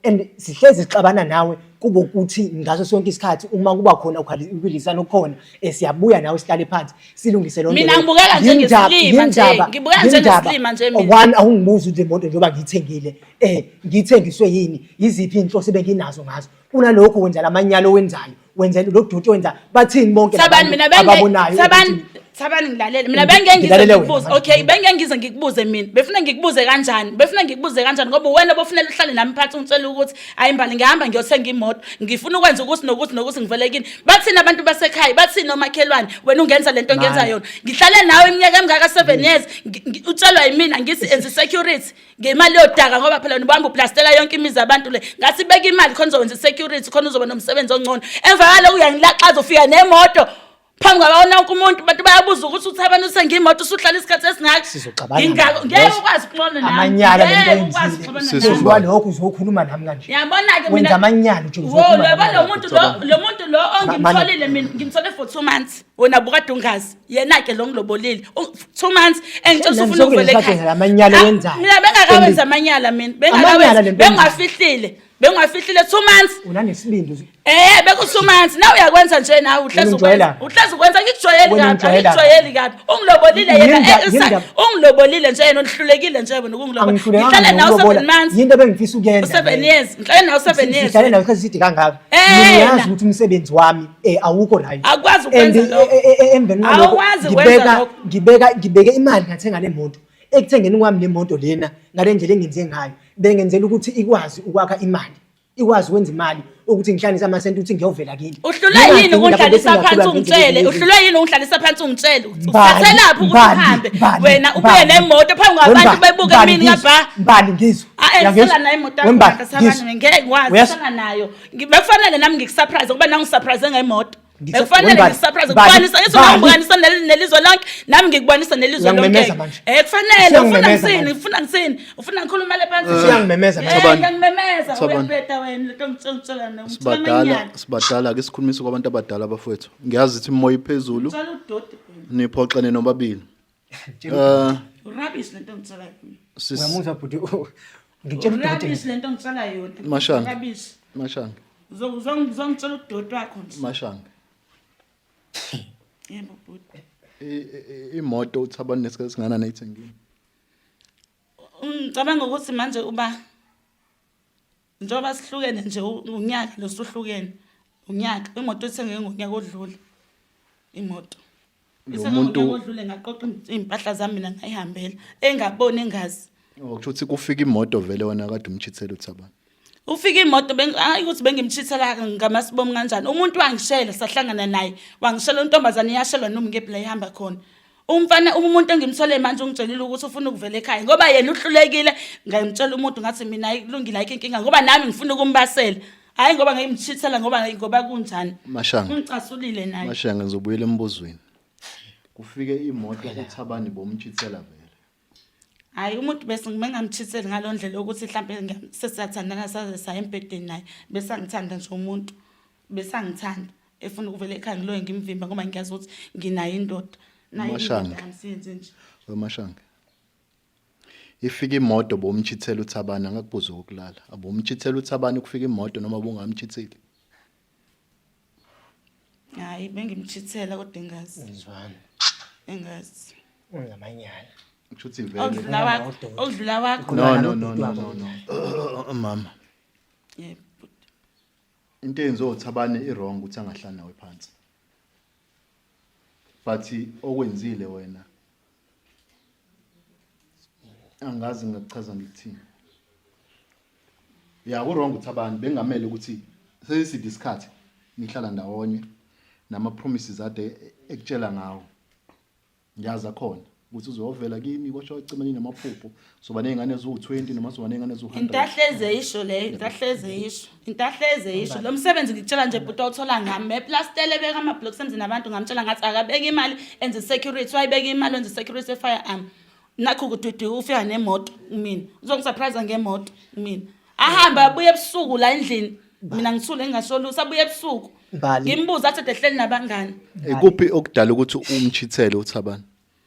[SPEAKER 2] And sihlezi sixabana nawe kube ukuthi ngaso sonke isikhathi uma kuba khona ukulisana okukhona siyabuya nawe sihlale phansi silungise lonto.
[SPEAKER 1] Mina ngibukeka njengesilima nje, ngibukeka njengesilima nje mina.
[SPEAKER 2] One, awungibuzi ukuthi le moto njengoba ngiyithengile ngiyithengiswe yini, yiziphi iy'nhloso ebenginazo ngazo. Kunalokho wenza lamanyala owenzayo, wenza lo doti owenza, bathini bonke
[SPEAKER 1] Thabani
[SPEAKER 2] labantu
[SPEAKER 1] mina benge
[SPEAKER 2] ababonayo
[SPEAKER 1] Thabani
[SPEAKER 2] ukuthi
[SPEAKER 1] Thabani ngilalele mina bengeke ngize
[SPEAKER 2] Ngilalele wena
[SPEAKER 1] ngikubuze
[SPEAKER 2] manje.
[SPEAKER 1] okay bengeke ngize ngikubuze mina befuna ngikubuze kanjani befuna ngikubuze kanjani ngoba wena bofunela uhlale nami phansi ungitshela ukuthi hayi Mbali ngihamba ngiyothenga imoto ngifuna ukwenza ukuthi nokuthi nokuthi ngivele kini bathini abantu basekhaya bathini omakhelwane wena ungenza lento ongenza
[SPEAKER 2] Mana.
[SPEAKER 1] yona ngihlale nawe iminyaka emingaka 7 years utshelwa yimina ngithi enza security ngemali yodaka ngoba phela wena ubamba uplastela yonke imizi yabantu le ngathi beka imali khona uzokwenza i-security khona uzoba nomsebenzi ongcono emva kwaloko uyangilaxaza ufika nemoto phambi kwabona wonke umuntu abantu bayabuza ukuthi uthi abantu uthenge imoto usuhlala isikhathi esingaka
[SPEAKER 2] Sizoxabana
[SPEAKER 1] Ngingako-
[SPEAKER 2] nawe,
[SPEAKER 1] ngeke
[SPEAKER 2] yes.
[SPEAKER 1] ukwazi ukuxola nami
[SPEAKER 2] Amanyala lento
[SPEAKER 1] Ngeke ukwazi
[SPEAKER 2] oyenzile.
[SPEAKER 1] ukuxabana
[SPEAKER 3] Sisi
[SPEAKER 1] nami.
[SPEAKER 2] Phezu
[SPEAKER 3] Mbali.
[SPEAKER 2] kwalokho uzokhuluma nami kanje.
[SPEAKER 1] Yabona-ke
[SPEAKER 2] Wenza
[SPEAKER 1] mina
[SPEAKER 2] amanyala nje
[SPEAKER 1] Wo,
[SPEAKER 2] uzokhuluma
[SPEAKER 1] yabo
[SPEAKER 2] nami
[SPEAKER 1] lo
[SPEAKER 2] kanje.
[SPEAKER 1] muntu lo muntu lo ongimtholile mina ngimthole for 2 months. Wena bukade ungazi. Yena ke lo ngilobolile. 2 months engitshela
[SPEAKER 2] Nami
[SPEAKER 1] ufuna ukuvela
[SPEAKER 2] sokuyini
[SPEAKER 1] ekhaya.
[SPEAKER 2] lamanyala
[SPEAKER 1] Ah,
[SPEAKER 2] owenzayo.
[SPEAKER 1] Mina bengakawenza amanyala mina.
[SPEAKER 2] Amanyala
[SPEAKER 1] Bengakawenza.
[SPEAKER 2] lento oyenzayo.
[SPEAKER 1] Bengingafihlile. Bengingafihlile 2 months.
[SPEAKER 2] Unanesibindi.
[SPEAKER 1] Beku 2 months. Nawe uyakwenza nje nawe uhlezi
[SPEAKER 2] Wena
[SPEAKER 1] ukwenza.
[SPEAKER 2] ungijwayela.
[SPEAKER 1] Uhlezi ukwenza ngikujwayeli
[SPEAKER 2] Wena
[SPEAKER 1] kabi.
[SPEAKER 2] ungijwayela.
[SPEAKER 1] Angikujwayeli kabi. Ungilobolile yena
[SPEAKER 2] Yini indaba?
[SPEAKER 1] ungilobolile nje yena uhlulekile nje wena ukungilobola.
[SPEAKER 2] Angihlulekanga
[SPEAKER 1] Ngihlale nawe
[SPEAKER 2] ngokulobola.
[SPEAKER 1] 7 months.
[SPEAKER 2] Yinto ebengifisa ukuyenza.
[SPEAKER 1] 7
[SPEAKER 2] leyo.
[SPEAKER 1] years. Ngihlale nawe 7 years.
[SPEAKER 2] Sihlale nawe isikhathi eside kangaka.
[SPEAKER 1] Eh,
[SPEAKER 2] Ngiyazi
[SPEAKER 1] na.
[SPEAKER 2] ukuthi umsebenzi wami awukho right.
[SPEAKER 1] Akwazi ukwenza
[SPEAKER 2] And,
[SPEAKER 1] lokho.
[SPEAKER 2] emveni kwalokho
[SPEAKER 1] Awukwazi ukwenza lokho.
[SPEAKER 2] ngibeke imali ngathenga le moto. Ekuthengeni kwami le moto lena ngale ndlela engenze ngayo bengenzela ukuthi ikwazi ukwakha imali. Ikwazi ukwenza imali ukuthi ngihlanganise amasenti ukuthi ngiyovela kini.
[SPEAKER 1] Uhlulwe yini
[SPEAKER 2] Ngingagcini lapho
[SPEAKER 1] ukungihlalisa
[SPEAKER 2] bese
[SPEAKER 1] phansi
[SPEAKER 2] ngiyakhula
[SPEAKER 1] ungitshele?
[SPEAKER 2] ngithi-
[SPEAKER 1] Uhlulwe yini ukungihlalisa phansi ungitshele?
[SPEAKER 2] Mbali,
[SPEAKER 1] Uthathelaphi ukuthi
[SPEAKER 2] Mbali,
[SPEAKER 1] uhambe
[SPEAKER 2] Mbali,
[SPEAKER 1] wena ubuye
[SPEAKER 2] Mbali.
[SPEAKER 1] nemoto phambi kwabantu
[SPEAKER 2] Wembali,
[SPEAKER 1] bebuke
[SPEAKER 2] Mbali,
[SPEAKER 1] mina
[SPEAKER 2] ngizwe,
[SPEAKER 1] ngabha.
[SPEAKER 2] Mbali ngizwe.
[SPEAKER 1] Ah,
[SPEAKER 2] Uyangizwa?
[SPEAKER 1] sala nayo imoto yakho
[SPEAKER 2] Wembali,
[SPEAKER 1] ngasabani
[SPEAKER 2] ngizwe.
[SPEAKER 1] ngeke ngikwazi
[SPEAKER 2] Uyezwa?
[SPEAKER 1] sala nayo. Bekufanele nami ngikusurprise ngoba nangisurprise ngemoto. Bekufanele
[SPEAKER 2] Wembali,
[SPEAKER 1] ngikusurprise
[SPEAKER 2] Mbali,
[SPEAKER 1] ngikubonisa ngithi
[SPEAKER 2] Mbali.
[SPEAKER 1] ungibonisa nelizwe lonke nami ngikubonisa nelizwe lonke.
[SPEAKER 2] Uyangimemeza manje.
[SPEAKER 1] Kufanele ufuna
[SPEAKER 2] Usuyangimemeza
[SPEAKER 1] ngithini?
[SPEAKER 2] manje.
[SPEAKER 1] Ufuna ngithini? Ufuna ngikhuluma le phansi?
[SPEAKER 2] Usuyangimemeza manje.
[SPEAKER 3] Thabani.
[SPEAKER 1] Ngiyangimemeza
[SPEAKER 3] Thabani.
[SPEAKER 1] uyabheda wena lento ngitshela ngitshela
[SPEAKER 3] Sibadala, sibadala ke sikhulumise kwabantu abadala bafowethu. Ngiyazi ukuthi imoya iphezulu,
[SPEAKER 1] Ngitshela udoti wena.
[SPEAKER 3] niphoxene nobabili.
[SPEAKER 1] Rubbish lento ngitshela yona.
[SPEAKER 3] Sis
[SPEAKER 2] Uyamuzwa bhuti? Ngikutshela udoti.
[SPEAKER 1] Rubbish lento ngitshela yona.
[SPEAKER 3] Mashanga.
[SPEAKER 1] Rubbish.
[SPEAKER 3] Mashanga,
[SPEAKER 1] Uzongitshela udoti wakho nje.
[SPEAKER 3] Mashanga.
[SPEAKER 1] Yebo bhuti.
[SPEAKER 3] Imoto uThabani nesikhathi singanani ayithengile?
[SPEAKER 1] Ngicabanga ukuthi manje uba njengoba sihlukene nje unyaka lo suhlukene unyaka imoto ithengwe ngonyaka odlule imoto
[SPEAKER 3] Lo
[SPEAKER 1] ithengwe
[SPEAKER 3] muntu
[SPEAKER 1] ngonyaka odlule ngaqoqa iy'mpahla zami mina ngayihambela engaboni engazi.
[SPEAKER 3] Okusho ukuthi kufika imoto vele wena kade umchithela uThabani.
[SPEAKER 1] Ufika imoto hayi ukuthi bengimchithela ngamasibomu kanjani umuntu wangishela sahlangana naye wangishela untombazane iyashelwa noma ngephi la ihamba khona umfana umuntu engimthole manje ungitshelile ukuthi ufuna ukuvela ekhaya ngoba yena uhlulekile ngayimtshela umuntu ngathi mina hayi kulungile ayikho inkinga ngoba nami ngifuna ukumbasela hayi ngoba ngiyimchithela ngoba kunjani.
[SPEAKER 3] Mashanga.
[SPEAKER 1] Ungicasulile naye.
[SPEAKER 3] Mashanga ngizobuyela embuzweni. Kufike imoto uThabani bomchithela vele.
[SPEAKER 1] Hayi umuntu bese ngingamchitheli ngalo ndlela yokuthi mhlampe sesiyathandana saze saya embhedeni naye bese angithanda nje umuntu bese angithanda efuna ukuvela ekhaya ngiloye ngimvimba ngoba ngiyazi ukuthi nginayo indoda nayo
[SPEAKER 3] Mashanga.
[SPEAKER 1] indoda yami siyenze nje.
[SPEAKER 3] WeMashanga. Ifika imoto bomchithela uThabani angakubuza ukulala. Abomchithela uThabani kufika imoto noma bungamchitheli.
[SPEAKER 1] Hayi bengimchithela kodwa engazi
[SPEAKER 2] Ngizwana.
[SPEAKER 1] engazi.
[SPEAKER 2] Ungamanyala.
[SPEAKER 3] Kusho ukuthi vele.
[SPEAKER 1] Okudlula wakho okudlula wakho.
[SPEAKER 3] No no no no no no. Mama.
[SPEAKER 1] Yebo bhuti.
[SPEAKER 3] Into eyenziwa uThabani i-wrong ukuthi angahlali nawe phansi. But okwenzile wena angazi ngakuchaza ngikuthini. Ya ku-wrong uThabani bengamele ukuthi seside isikhathi nihlala ndawonye nama promises ade ekutshela ngawo. Ngiyazi akhona ukuthi uzovela kimi kwasho wacima namaphupho soba nezingane eziwu20 noma soba nezingane eziwu100.
[SPEAKER 1] Into ahleze isho leyo, into ahleze isho, into ahleze isho. Lo msebenzi ngikutshela nje bhuti awuthola ngami. Eplastele ebeka ama-blocks emzini abantu ngamtshela ngathi akabeke imali enze security, wayibeka imali wenze security e-firearm. Nakho kududu ufika nemoto mina. Uzongisurprise ngemoto mina. Ahambe abuye ebusuku la endlini. Mina ngithule ngingasho lutho abuye ebusuku.
[SPEAKER 2] Mbali.
[SPEAKER 1] Ngimbuza athi ehleli nabangani.
[SPEAKER 3] Ikuphi okudala ukuthi umchithele uThabani?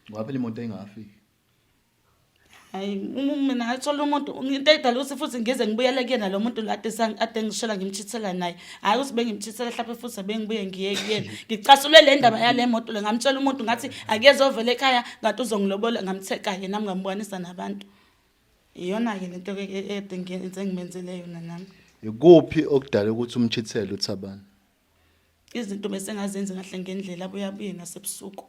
[SPEAKER 3] Ngoba phela imoto ingafiki.
[SPEAKER 1] Hayi mina ngathola umuntu into edala ukuthi futhi ngize ngibuyele kuyena lo muntu lo ade ade ngishela ngimchithela naye. Hayi ukuthi bengimchithela mhlawumbe futhi bengibuye ngiye kuyena. Ngicasulwe le ndaba yale moto le ngamtshela umuntu ngathi akezovela ekhaya ngathi uzongilobola ngamtheka-ke nami ngambukanisa nabantu. Iyona-ke lento ke ede ngiyenze ngimenzele yona nami.
[SPEAKER 3] Ikuphi okudala ukuthi umchithele uThabani?
[SPEAKER 1] Izinto bese ngazenzi kahle ngendlela abuye abuye nasebusuku.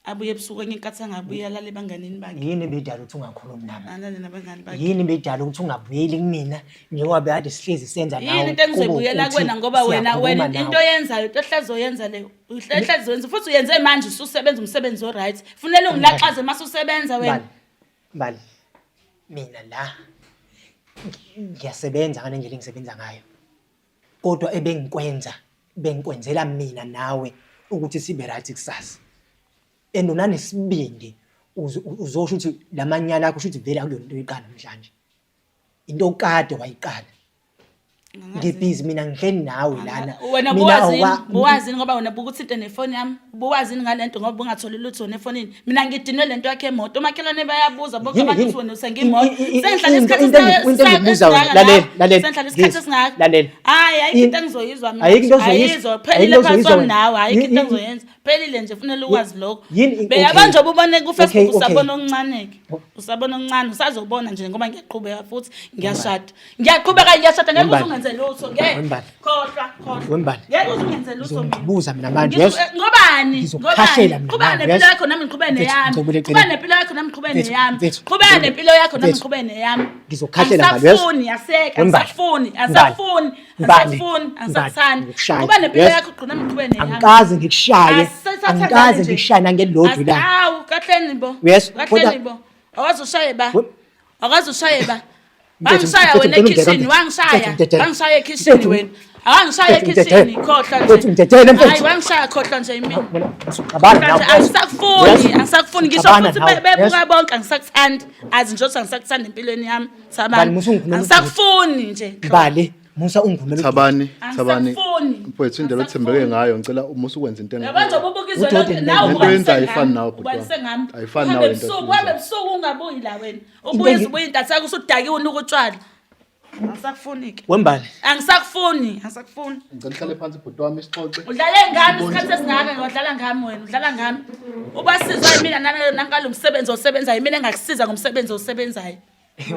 [SPEAKER 1] Abuye ebusuku enye inkathi angabuye alale ebanganini bakhe.
[SPEAKER 2] Yini ebidala ukuthi ungakhulumi nami?
[SPEAKER 1] Alale nabangani bakhe.
[SPEAKER 2] Yini ebidala ukuthi ungabuyeli kumina njengoba bekade sihlezi senza nawe?
[SPEAKER 1] Yini into engizoyibuyela
[SPEAKER 2] kube
[SPEAKER 1] kuwena
[SPEAKER 2] ukuthi
[SPEAKER 1] ngoba wena
[SPEAKER 2] siyakhuluma
[SPEAKER 1] wena
[SPEAKER 2] nawe.
[SPEAKER 1] into oyenzayo into ohlezi oyenza leyo uhlezi oyenza futhi uyenze manje ususebenza umsebenzi o-right funele ungilaxaze mase usebenza wena.
[SPEAKER 2] Mbali, Mbali, mina la ngiyasebenza ngale ndlela engisebenza ngayo. Kodwa ebengikwenza bengikwenzela mina nawe ukuthi sibe right kusasa. And unanesibindi uzosho ukuthi lamanyala akho shuthi vele akuyona into oyiqala namhlanje. Into okade wayiqala. Ngibhizi mina, ngihleli nawe lana.
[SPEAKER 1] Wena
[SPEAKER 2] Mina
[SPEAKER 1] buwazini, buwazini ngoba wena bukuthinte nefoni yami. Buwazini ngalento ngoba bungatholi lutho nefonini. Mina ngidinwe lento yakhe emoto. Omakhelwane bayabuza bonke
[SPEAKER 2] Yini-
[SPEAKER 1] abantu
[SPEAKER 2] yini-
[SPEAKER 1] ukuthi wena usenga imoto. Sengihlala isikhathi
[SPEAKER 2] into engikubuza wena,
[SPEAKER 1] esingaka
[SPEAKER 2] lalela,
[SPEAKER 1] la.
[SPEAKER 2] lalela,
[SPEAKER 1] Sengihlala isikhathi
[SPEAKER 2] ngizwe,
[SPEAKER 1] esingaka.
[SPEAKER 2] lalela.
[SPEAKER 1] Hayi, ayikho into engizoyizwa mina.
[SPEAKER 2] Ayikho into ozoyizwa,
[SPEAKER 1] Ayizwa,
[SPEAKER 2] ayikho
[SPEAKER 1] phelile
[SPEAKER 2] into
[SPEAKER 1] phakathi
[SPEAKER 2] ozoyizwa
[SPEAKER 1] kwami
[SPEAKER 2] wena.
[SPEAKER 1] nawe, ayikho into engizoyenza. Phelile nje funela ukwazi lokho. Beyabona
[SPEAKER 2] Okay.
[SPEAKER 1] nje ubone ku Facebook
[SPEAKER 2] Okay, okay.
[SPEAKER 1] usabona okuncane ke. Usabona okuncane usazobona nje ngoba ngiyaqhubeka futhi ngiyashada. Ngiyaqhubeka ngiyashada ngeke
[SPEAKER 2] Wembali.
[SPEAKER 1] uze ungenze lutho ngeke.
[SPEAKER 2] Wembali.
[SPEAKER 1] Khohlwa, khohlwa.
[SPEAKER 2] Wembali.
[SPEAKER 1] Ngeke uze ungenze lutho mina.
[SPEAKER 2] Ngizongibuza mina manje,
[SPEAKER 1] Ngizo-
[SPEAKER 2] yes?
[SPEAKER 1] Ngobani?
[SPEAKER 2] Ngizokukhahlela
[SPEAKER 1] Ngobani?
[SPEAKER 2] mina
[SPEAKER 1] Qhubeka
[SPEAKER 2] manje,
[SPEAKER 1] nempilo
[SPEAKER 2] yes?
[SPEAKER 1] yakho nami ngiqhubeke
[SPEAKER 2] Mfethu,
[SPEAKER 1] neyami.
[SPEAKER 2] ngizobuyela
[SPEAKER 1] Qhubeka
[SPEAKER 2] eceleni.
[SPEAKER 1] nempilo yakho nami ngiqhubeke
[SPEAKER 2] Mfethu,
[SPEAKER 1] neyami.
[SPEAKER 2] mfethu,
[SPEAKER 1] Qhubeka
[SPEAKER 2] ngizobuyela-
[SPEAKER 1] nempilo yakho nami
[SPEAKER 2] Mfethu,
[SPEAKER 1] ngiqhubeke neyami.
[SPEAKER 2] ngizokukhahlela manje, yes?
[SPEAKER 1] Angisakufuni, yaseka,
[SPEAKER 2] Wembali.
[SPEAKER 1] angisakufuni,
[SPEAKER 2] Mbali.
[SPEAKER 1] angisakufuni,
[SPEAKER 2] Mbali.
[SPEAKER 1] angisakufuni,
[SPEAKER 2] Mbali.
[SPEAKER 1] angisakuthandi.
[SPEAKER 2] Ngikushaya,
[SPEAKER 1] Qhubeka nempilo
[SPEAKER 2] yes?
[SPEAKER 1] yakho nami ngiqhubeke neyami.
[SPEAKER 2] Angikaze ngikushaye,
[SPEAKER 1] Asisathandani
[SPEAKER 2] angikaze
[SPEAKER 1] nje.
[SPEAKER 2] ngikushaye nangelilodwa ilanga.
[SPEAKER 1] Awu, kahleni bo.
[SPEAKER 2] Yes,
[SPEAKER 1] Kahleni
[SPEAKER 2] kodwa-
[SPEAKER 1] bo. Awazi ushaye ba.
[SPEAKER 2] We-
[SPEAKER 1] Awazi ushaye ba.
[SPEAKER 2] Mfethu,
[SPEAKER 1] Wangishaya
[SPEAKER 2] mfethu,
[SPEAKER 1] wena
[SPEAKER 2] ngicela ungibheke,
[SPEAKER 1] ekhishini,
[SPEAKER 2] mfethu.
[SPEAKER 1] wangishaya.
[SPEAKER 2] Mfethu, ngidedele.
[SPEAKER 1] Wangishaya ekhishini
[SPEAKER 2] Mfethu,
[SPEAKER 1] wena. Awangishaya
[SPEAKER 2] mfethu,
[SPEAKER 1] ekhishini,
[SPEAKER 2] ngidedele.
[SPEAKER 1] khohlwa nje.
[SPEAKER 2] Mfethu, ngidedele, mfethu.
[SPEAKER 1] Hayi, wangishaya khohlwa nje imina.
[SPEAKER 2] Wena, usuxabana nawe.
[SPEAKER 1] Angisakufuni,
[SPEAKER 2] Yes?
[SPEAKER 1] angisakufuni ngisho
[SPEAKER 2] Uxabana
[SPEAKER 1] futhi
[SPEAKER 2] nawe,
[SPEAKER 1] bebuka
[SPEAKER 2] yes?
[SPEAKER 1] bonke angisakuthandi. Azi nje ukuthi angisakuthandi empilweni yami.
[SPEAKER 2] Mbali,
[SPEAKER 1] Thabani.
[SPEAKER 2] musa ungikhulumela
[SPEAKER 1] Angisakufuni nje.
[SPEAKER 2] Mbali, musa ungivumela.
[SPEAKER 3] Thabani, Thabani.
[SPEAKER 1] Angisakufuni.
[SPEAKER 3] Mfowethu indlela othembeke ngayo ngicela umusa ukwenza into
[SPEAKER 1] Yabo nje ububuka izwe
[SPEAKER 2] Udoti
[SPEAKER 1] lonke
[SPEAKER 2] lento.
[SPEAKER 1] nawe
[SPEAKER 3] Lento
[SPEAKER 1] ubalise
[SPEAKER 3] oyenzayo
[SPEAKER 1] ngami,
[SPEAKER 3] ayifani nawe, bhuti
[SPEAKER 1] ubalise
[SPEAKER 3] wami.
[SPEAKER 1] ngami.
[SPEAKER 3] Ayifani
[SPEAKER 1] Uhambe
[SPEAKER 3] nawe lento
[SPEAKER 1] ebusuku,
[SPEAKER 3] oyenzayo.
[SPEAKER 1] uhambe ebusuku ungabuyi la wena. Ubuye ubuye intatha usudakiwe unuka utshwala. Angisakufuni ke.
[SPEAKER 2] Wembali.
[SPEAKER 1] Angisakufuni, angisakufuni.
[SPEAKER 3] Ngicela uhlale phansi bhuti wami sixoxe.
[SPEAKER 1] Udlale ngami isikhathi esingaka wadlala ngami wena, udlala ngami. Ubasizwa yimina nangalo msebenzi osebenzayo, yimina engakusiza ngomsebenzi osebenzayo.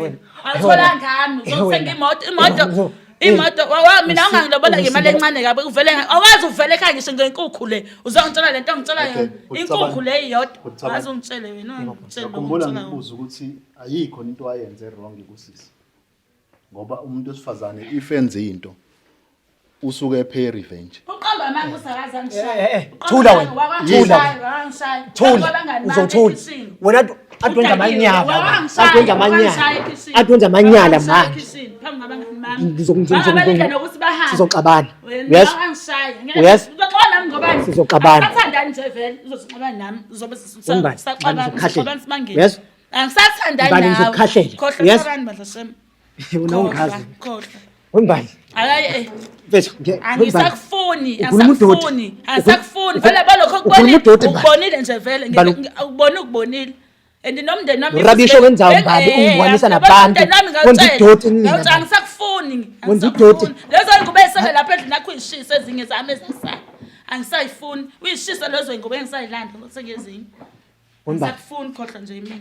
[SPEAKER 2] Wena.
[SPEAKER 1] Awuthola ngami uzothenga imoto, imoto imoto wa mina ungangilobola ngemali encane kabi uvele awazi uvele ekhaya ngisho ngenkukhu le uzongitshela lento ongitshela
[SPEAKER 3] Okay,
[SPEAKER 1] yona
[SPEAKER 3] bhuti
[SPEAKER 1] inkukhu
[SPEAKER 3] Thabani.
[SPEAKER 1] le iyodwa
[SPEAKER 3] Bhuti Thabani.
[SPEAKER 1] wazi ungitshele wena ungitshele
[SPEAKER 3] Ngiyakhumbula
[SPEAKER 1] ungitshela
[SPEAKER 3] ngikubuza ukuthi ayikho into ayenze wrong kusisi. Ngoba umuntu wesifazane if enze into usuke epay revenge.
[SPEAKER 1] Uqamba amanga usakaza angishaya.
[SPEAKER 2] Eh, eh, thula wena. Thula wena. Thula. Uzothula. Wena adwenza amanyala. Adwenza amanyala. Adwenza amanyala manje. Sizoxabana. Yes. Yes. Sizoxabana.
[SPEAKER 1] Angisathandani nje vele uzoxabana nami uzobe
[SPEAKER 2] Wembali,
[SPEAKER 1] sisaxabana
[SPEAKER 2] ngizokukhahlela.
[SPEAKER 1] simangene.
[SPEAKER 2] Yes.
[SPEAKER 1] Angisathandani
[SPEAKER 2] Mbali,
[SPEAKER 1] nawe.
[SPEAKER 2] ngizokukhahlela.
[SPEAKER 1] Khohlwa
[SPEAKER 2] Yes.
[SPEAKER 1] xabani bandla shem.
[SPEAKER 2] Wena ungazi.
[SPEAKER 1] Khohlwa.
[SPEAKER 2] Wembali.
[SPEAKER 1] Akayi eh.
[SPEAKER 2] Mfethu, wembali.
[SPEAKER 1] Angisakufuni,
[SPEAKER 2] Ukhuluma udoti.
[SPEAKER 1] angisakufuni, angisakufuni. Vele balokho
[SPEAKER 2] Ukhuluma
[SPEAKER 1] ukubonile,
[SPEAKER 2] udoti, Mbali.
[SPEAKER 1] ukubonile nje vele,
[SPEAKER 2] Mbali,
[SPEAKER 1] ukubona ukubonile. And nomndeni wami
[SPEAKER 2] Urabisho wenzayo, Mbali, ungiwanisa nabantu.
[SPEAKER 1] Umndeni wami
[SPEAKER 2] Wenza
[SPEAKER 1] ngawutshela.
[SPEAKER 2] udoti nina,
[SPEAKER 1] Ngawutshela,
[SPEAKER 2] Mbali.
[SPEAKER 1] angisakufuni.
[SPEAKER 2] Wenza
[SPEAKER 1] angisakufuni.
[SPEAKER 2] udoti.
[SPEAKER 1] Lezo ngubo ezisele lapha endlini yakho uyishise ezinye zami ezasala. Angisayifuni. Uyishise lezo ngubo engisayilanda ngokusengezinye.
[SPEAKER 2] Wembali.
[SPEAKER 1] Angisakufuni khohlwa nje imina.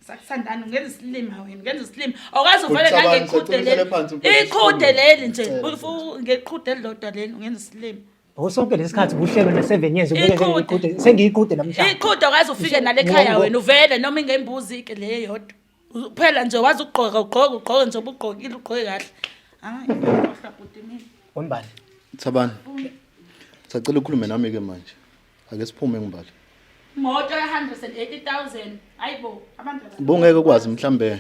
[SPEAKER 1] Sakuthandani ungenza isilima wena ungenza isilima awukwazi uvele
[SPEAKER 3] Bhuti Thabani,
[SPEAKER 1] ngangeqhude
[SPEAKER 3] sicela
[SPEAKER 1] leli
[SPEAKER 3] uhlale phansi, mfowethu,
[SPEAKER 1] iqhude leli nje
[SPEAKER 3] Ngicela,
[SPEAKER 1] ngeqhude elilodwa leli ungenza isilima
[SPEAKER 2] Yabo sonke lesikhathi kuhlelwe na-7 years ubeke
[SPEAKER 1] Iqhude.
[SPEAKER 2] njengeqhude sengiyiqhude namhlanje.
[SPEAKER 1] iqhude awukwazi ufike nale khaya wena uvele noma ingembuzi ke le yodwa phela nje wazi ukugqoka ugqoke ugqoke nje ubugqokile ugqoke kahle hayi khohlwa bhuti mina
[SPEAKER 2] Wembali.
[SPEAKER 3] Thabani. Sacela ukhulume nami ke manje. Ake siphume ngibali.
[SPEAKER 1] Imoto ya-180,000 hayibo abantu
[SPEAKER 3] Bongeke ukwazi mhlambe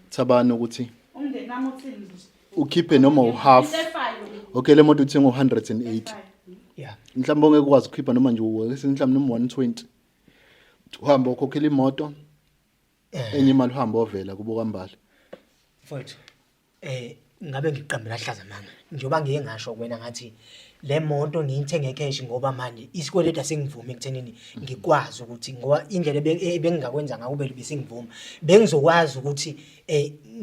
[SPEAKER 3] Thabani ukuthi
[SPEAKER 1] umndeni wami uthini nje
[SPEAKER 3] ukhiphe noma uhalf.
[SPEAKER 1] Into efayo.
[SPEAKER 3] Okay le moto uthenga u180.
[SPEAKER 2] Yeah.
[SPEAKER 3] Mhlawumbe ongeke ukwazi ukukhipha noma nje mhlawumbe noma 120. Uhamba ukhokhela imoto. Enye imali uhamba ovela kubo kaMbali.
[SPEAKER 2] Mfowethu, ngabe ngiqambela hlaza manga. Njengoba ngiye ngasho kuwena ngathi le moto ngiyithenge cash ngoba manje isikweletu asingivumi ekuthenini ngikwazi ukuthi ngoba indlela ebengingakwenza ngayo kube besingivuma. Bengizokwazi ukuthi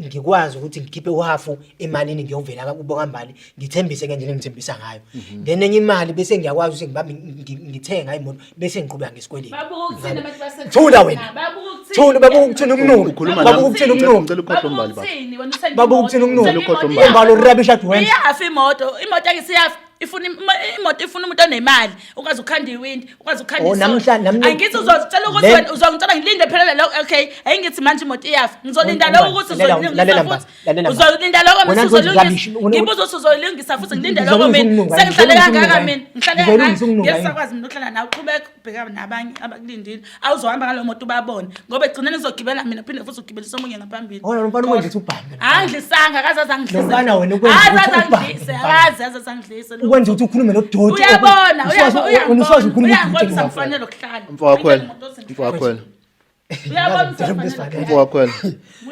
[SPEAKER 2] ngikwazi ukuthi ngikhiphe uhafu emalini ngiyovela kubo kaMbali ngithembise ngendlela engithembisa ngayo. Then enye imali bese ngiyakwazi ukuthi ngibambe ngithenga imoto bese ngiqhubeka ngesikweletu.
[SPEAKER 1] Babuka ukuthini abantu base
[SPEAKER 2] Thula wena.
[SPEAKER 1] Babuka ukuthini?
[SPEAKER 2] Thula babuka ukuthini umnuka.
[SPEAKER 3] Ukhuluma
[SPEAKER 2] Babuka
[SPEAKER 3] nami.
[SPEAKER 2] ukuthini umnuka.
[SPEAKER 3] Ngicela ukhohlwe uMbali baba.
[SPEAKER 1] Babuka ukuthini wena uthenga
[SPEAKER 2] Babuka
[SPEAKER 1] imoto?
[SPEAKER 2] ukuthini umnuka.
[SPEAKER 1] Uthenga
[SPEAKER 3] Ukhohlwe
[SPEAKER 1] imoto,
[SPEAKER 3] uMbali.
[SPEAKER 2] Umbali urabisha athi wena.
[SPEAKER 1] Iyafa imoto, imoto yakhe isiyafa. Ifuna imoto ifuna umuntu onemali, ukwazi ukukhanda iwindi, ukwazi ukukhanda
[SPEAKER 2] Oh,
[SPEAKER 1] isondo.
[SPEAKER 2] namhla
[SPEAKER 1] Angithi uzozitshela ukuthi wena uzongitshela ngilinde phela lo okay, ayingithi manje imoto iyafa. Ngizolinda
[SPEAKER 2] Wena,
[SPEAKER 1] lokho ukuthi
[SPEAKER 2] lalela,
[SPEAKER 1] uzoyilungisa
[SPEAKER 2] lalela,
[SPEAKER 1] futhi.
[SPEAKER 2] Mbali, lalela, Mbali.
[SPEAKER 1] Uzolinda lokho
[SPEAKER 2] Wena
[SPEAKER 1] mina
[SPEAKER 2] nje
[SPEAKER 1] uzoyilungisa.
[SPEAKER 2] rubbish, wena-
[SPEAKER 1] Ngibuza ukuthi uzoyilungisa futhi ngilinde lokho
[SPEAKER 2] Ngizolungisa
[SPEAKER 1] mina.
[SPEAKER 2] umnuka,
[SPEAKER 1] Sengihlale
[SPEAKER 2] ngizolungisa
[SPEAKER 1] kangaka
[SPEAKER 2] umnuka,
[SPEAKER 1] mina. Ngihlale
[SPEAKER 2] ngizolungisa
[SPEAKER 1] kangaka.
[SPEAKER 2] umnuka,
[SPEAKER 1] Ngeke
[SPEAKER 2] yini?
[SPEAKER 1] sakwazi mina ukuhlala nawe uqhubeke ubheka nabanye abakulindile. Awuzohamba ngalo moto ubabone ngoba ekugcineni uzogibela mina phinde futhi ugibelise omunye ngaphambili.
[SPEAKER 2] Wena lo mfana ukwenza ukuthi ubhame.
[SPEAKER 1] Angidlisanga akaze azangidlise.
[SPEAKER 2] Lo mfana wena ukwenza ukuthi
[SPEAKER 1] Akaze
[SPEAKER 2] ubhame,
[SPEAKER 1] azangidlise,
[SPEAKER 2] mfana.
[SPEAKER 1] akaze aze angidlise. lo.
[SPEAKER 2] Ukwenza ukuthi ukhulume nodoti.
[SPEAKER 1] Uyabona,
[SPEAKER 2] Wena uswazi ukhuluma
[SPEAKER 1] uyangibona
[SPEAKER 2] udoti.
[SPEAKER 1] usamfanele ukuhlala.
[SPEAKER 3] Mfowakakhwela. Mfowakakhwela.
[SPEAKER 1] Uyabona usamfanele.
[SPEAKER 3] Mfowakakhwela.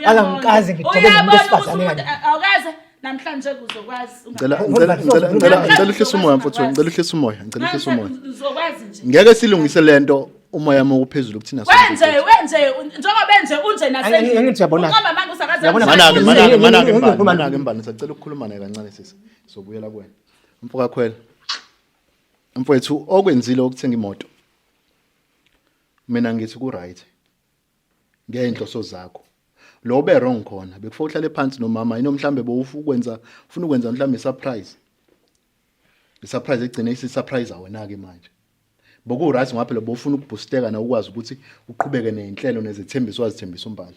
[SPEAKER 2] Akangikaze ngidebe nomuntu
[SPEAKER 1] Uyabona ukuthi
[SPEAKER 2] wesifazane
[SPEAKER 1] umuntu
[SPEAKER 2] kanje.
[SPEAKER 1] awukaze Namhlanje uzokwazi.
[SPEAKER 3] Ngicela ngicela ngicela ngicela ngicela uhlise umoya mfowethu, ngicela uhlise umoya, ngicela uhlise umoya.
[SPEAKER 1] Uzokwazi nje.
[SPEAKER 3] Ngeke silungise lento umoya uma uphezulu kuthina sonke.
[SPEAKER 1] Wenze wenze njengoba benze unje nasendlini.
[SPEAKER 2] Angithi uyabona.
[SPEAKER 1] Uqamba manje usakaza.
[SPEAKER 2] Uyabona-
[SPEAKER 3] Manake manake manake mbani
[SPEAKER 2] Ngikhuluma-
[SPEAKER 3] manake mbani sacela ukukhuluma naye kancane sisi. Sobuyela kuwena. Mfoka Khwela. Mfowethu okwenzile ukuthenga imoto. Mina ngithi ku right. Ngeenhloso zakho. Lo be wrong khona bekufanele uhlale phansi nomama yini mhlambe bowufu ukwenza ufuna ukwenza mhlambe surprise. I-surprise egcine isi-surprise wena ke manje. Boku right ngoba phela bowufuna ukuboosteka na ukwazi ukuthi uqhubeke nezinhlelo nezethembiso wazithembisa uMbali.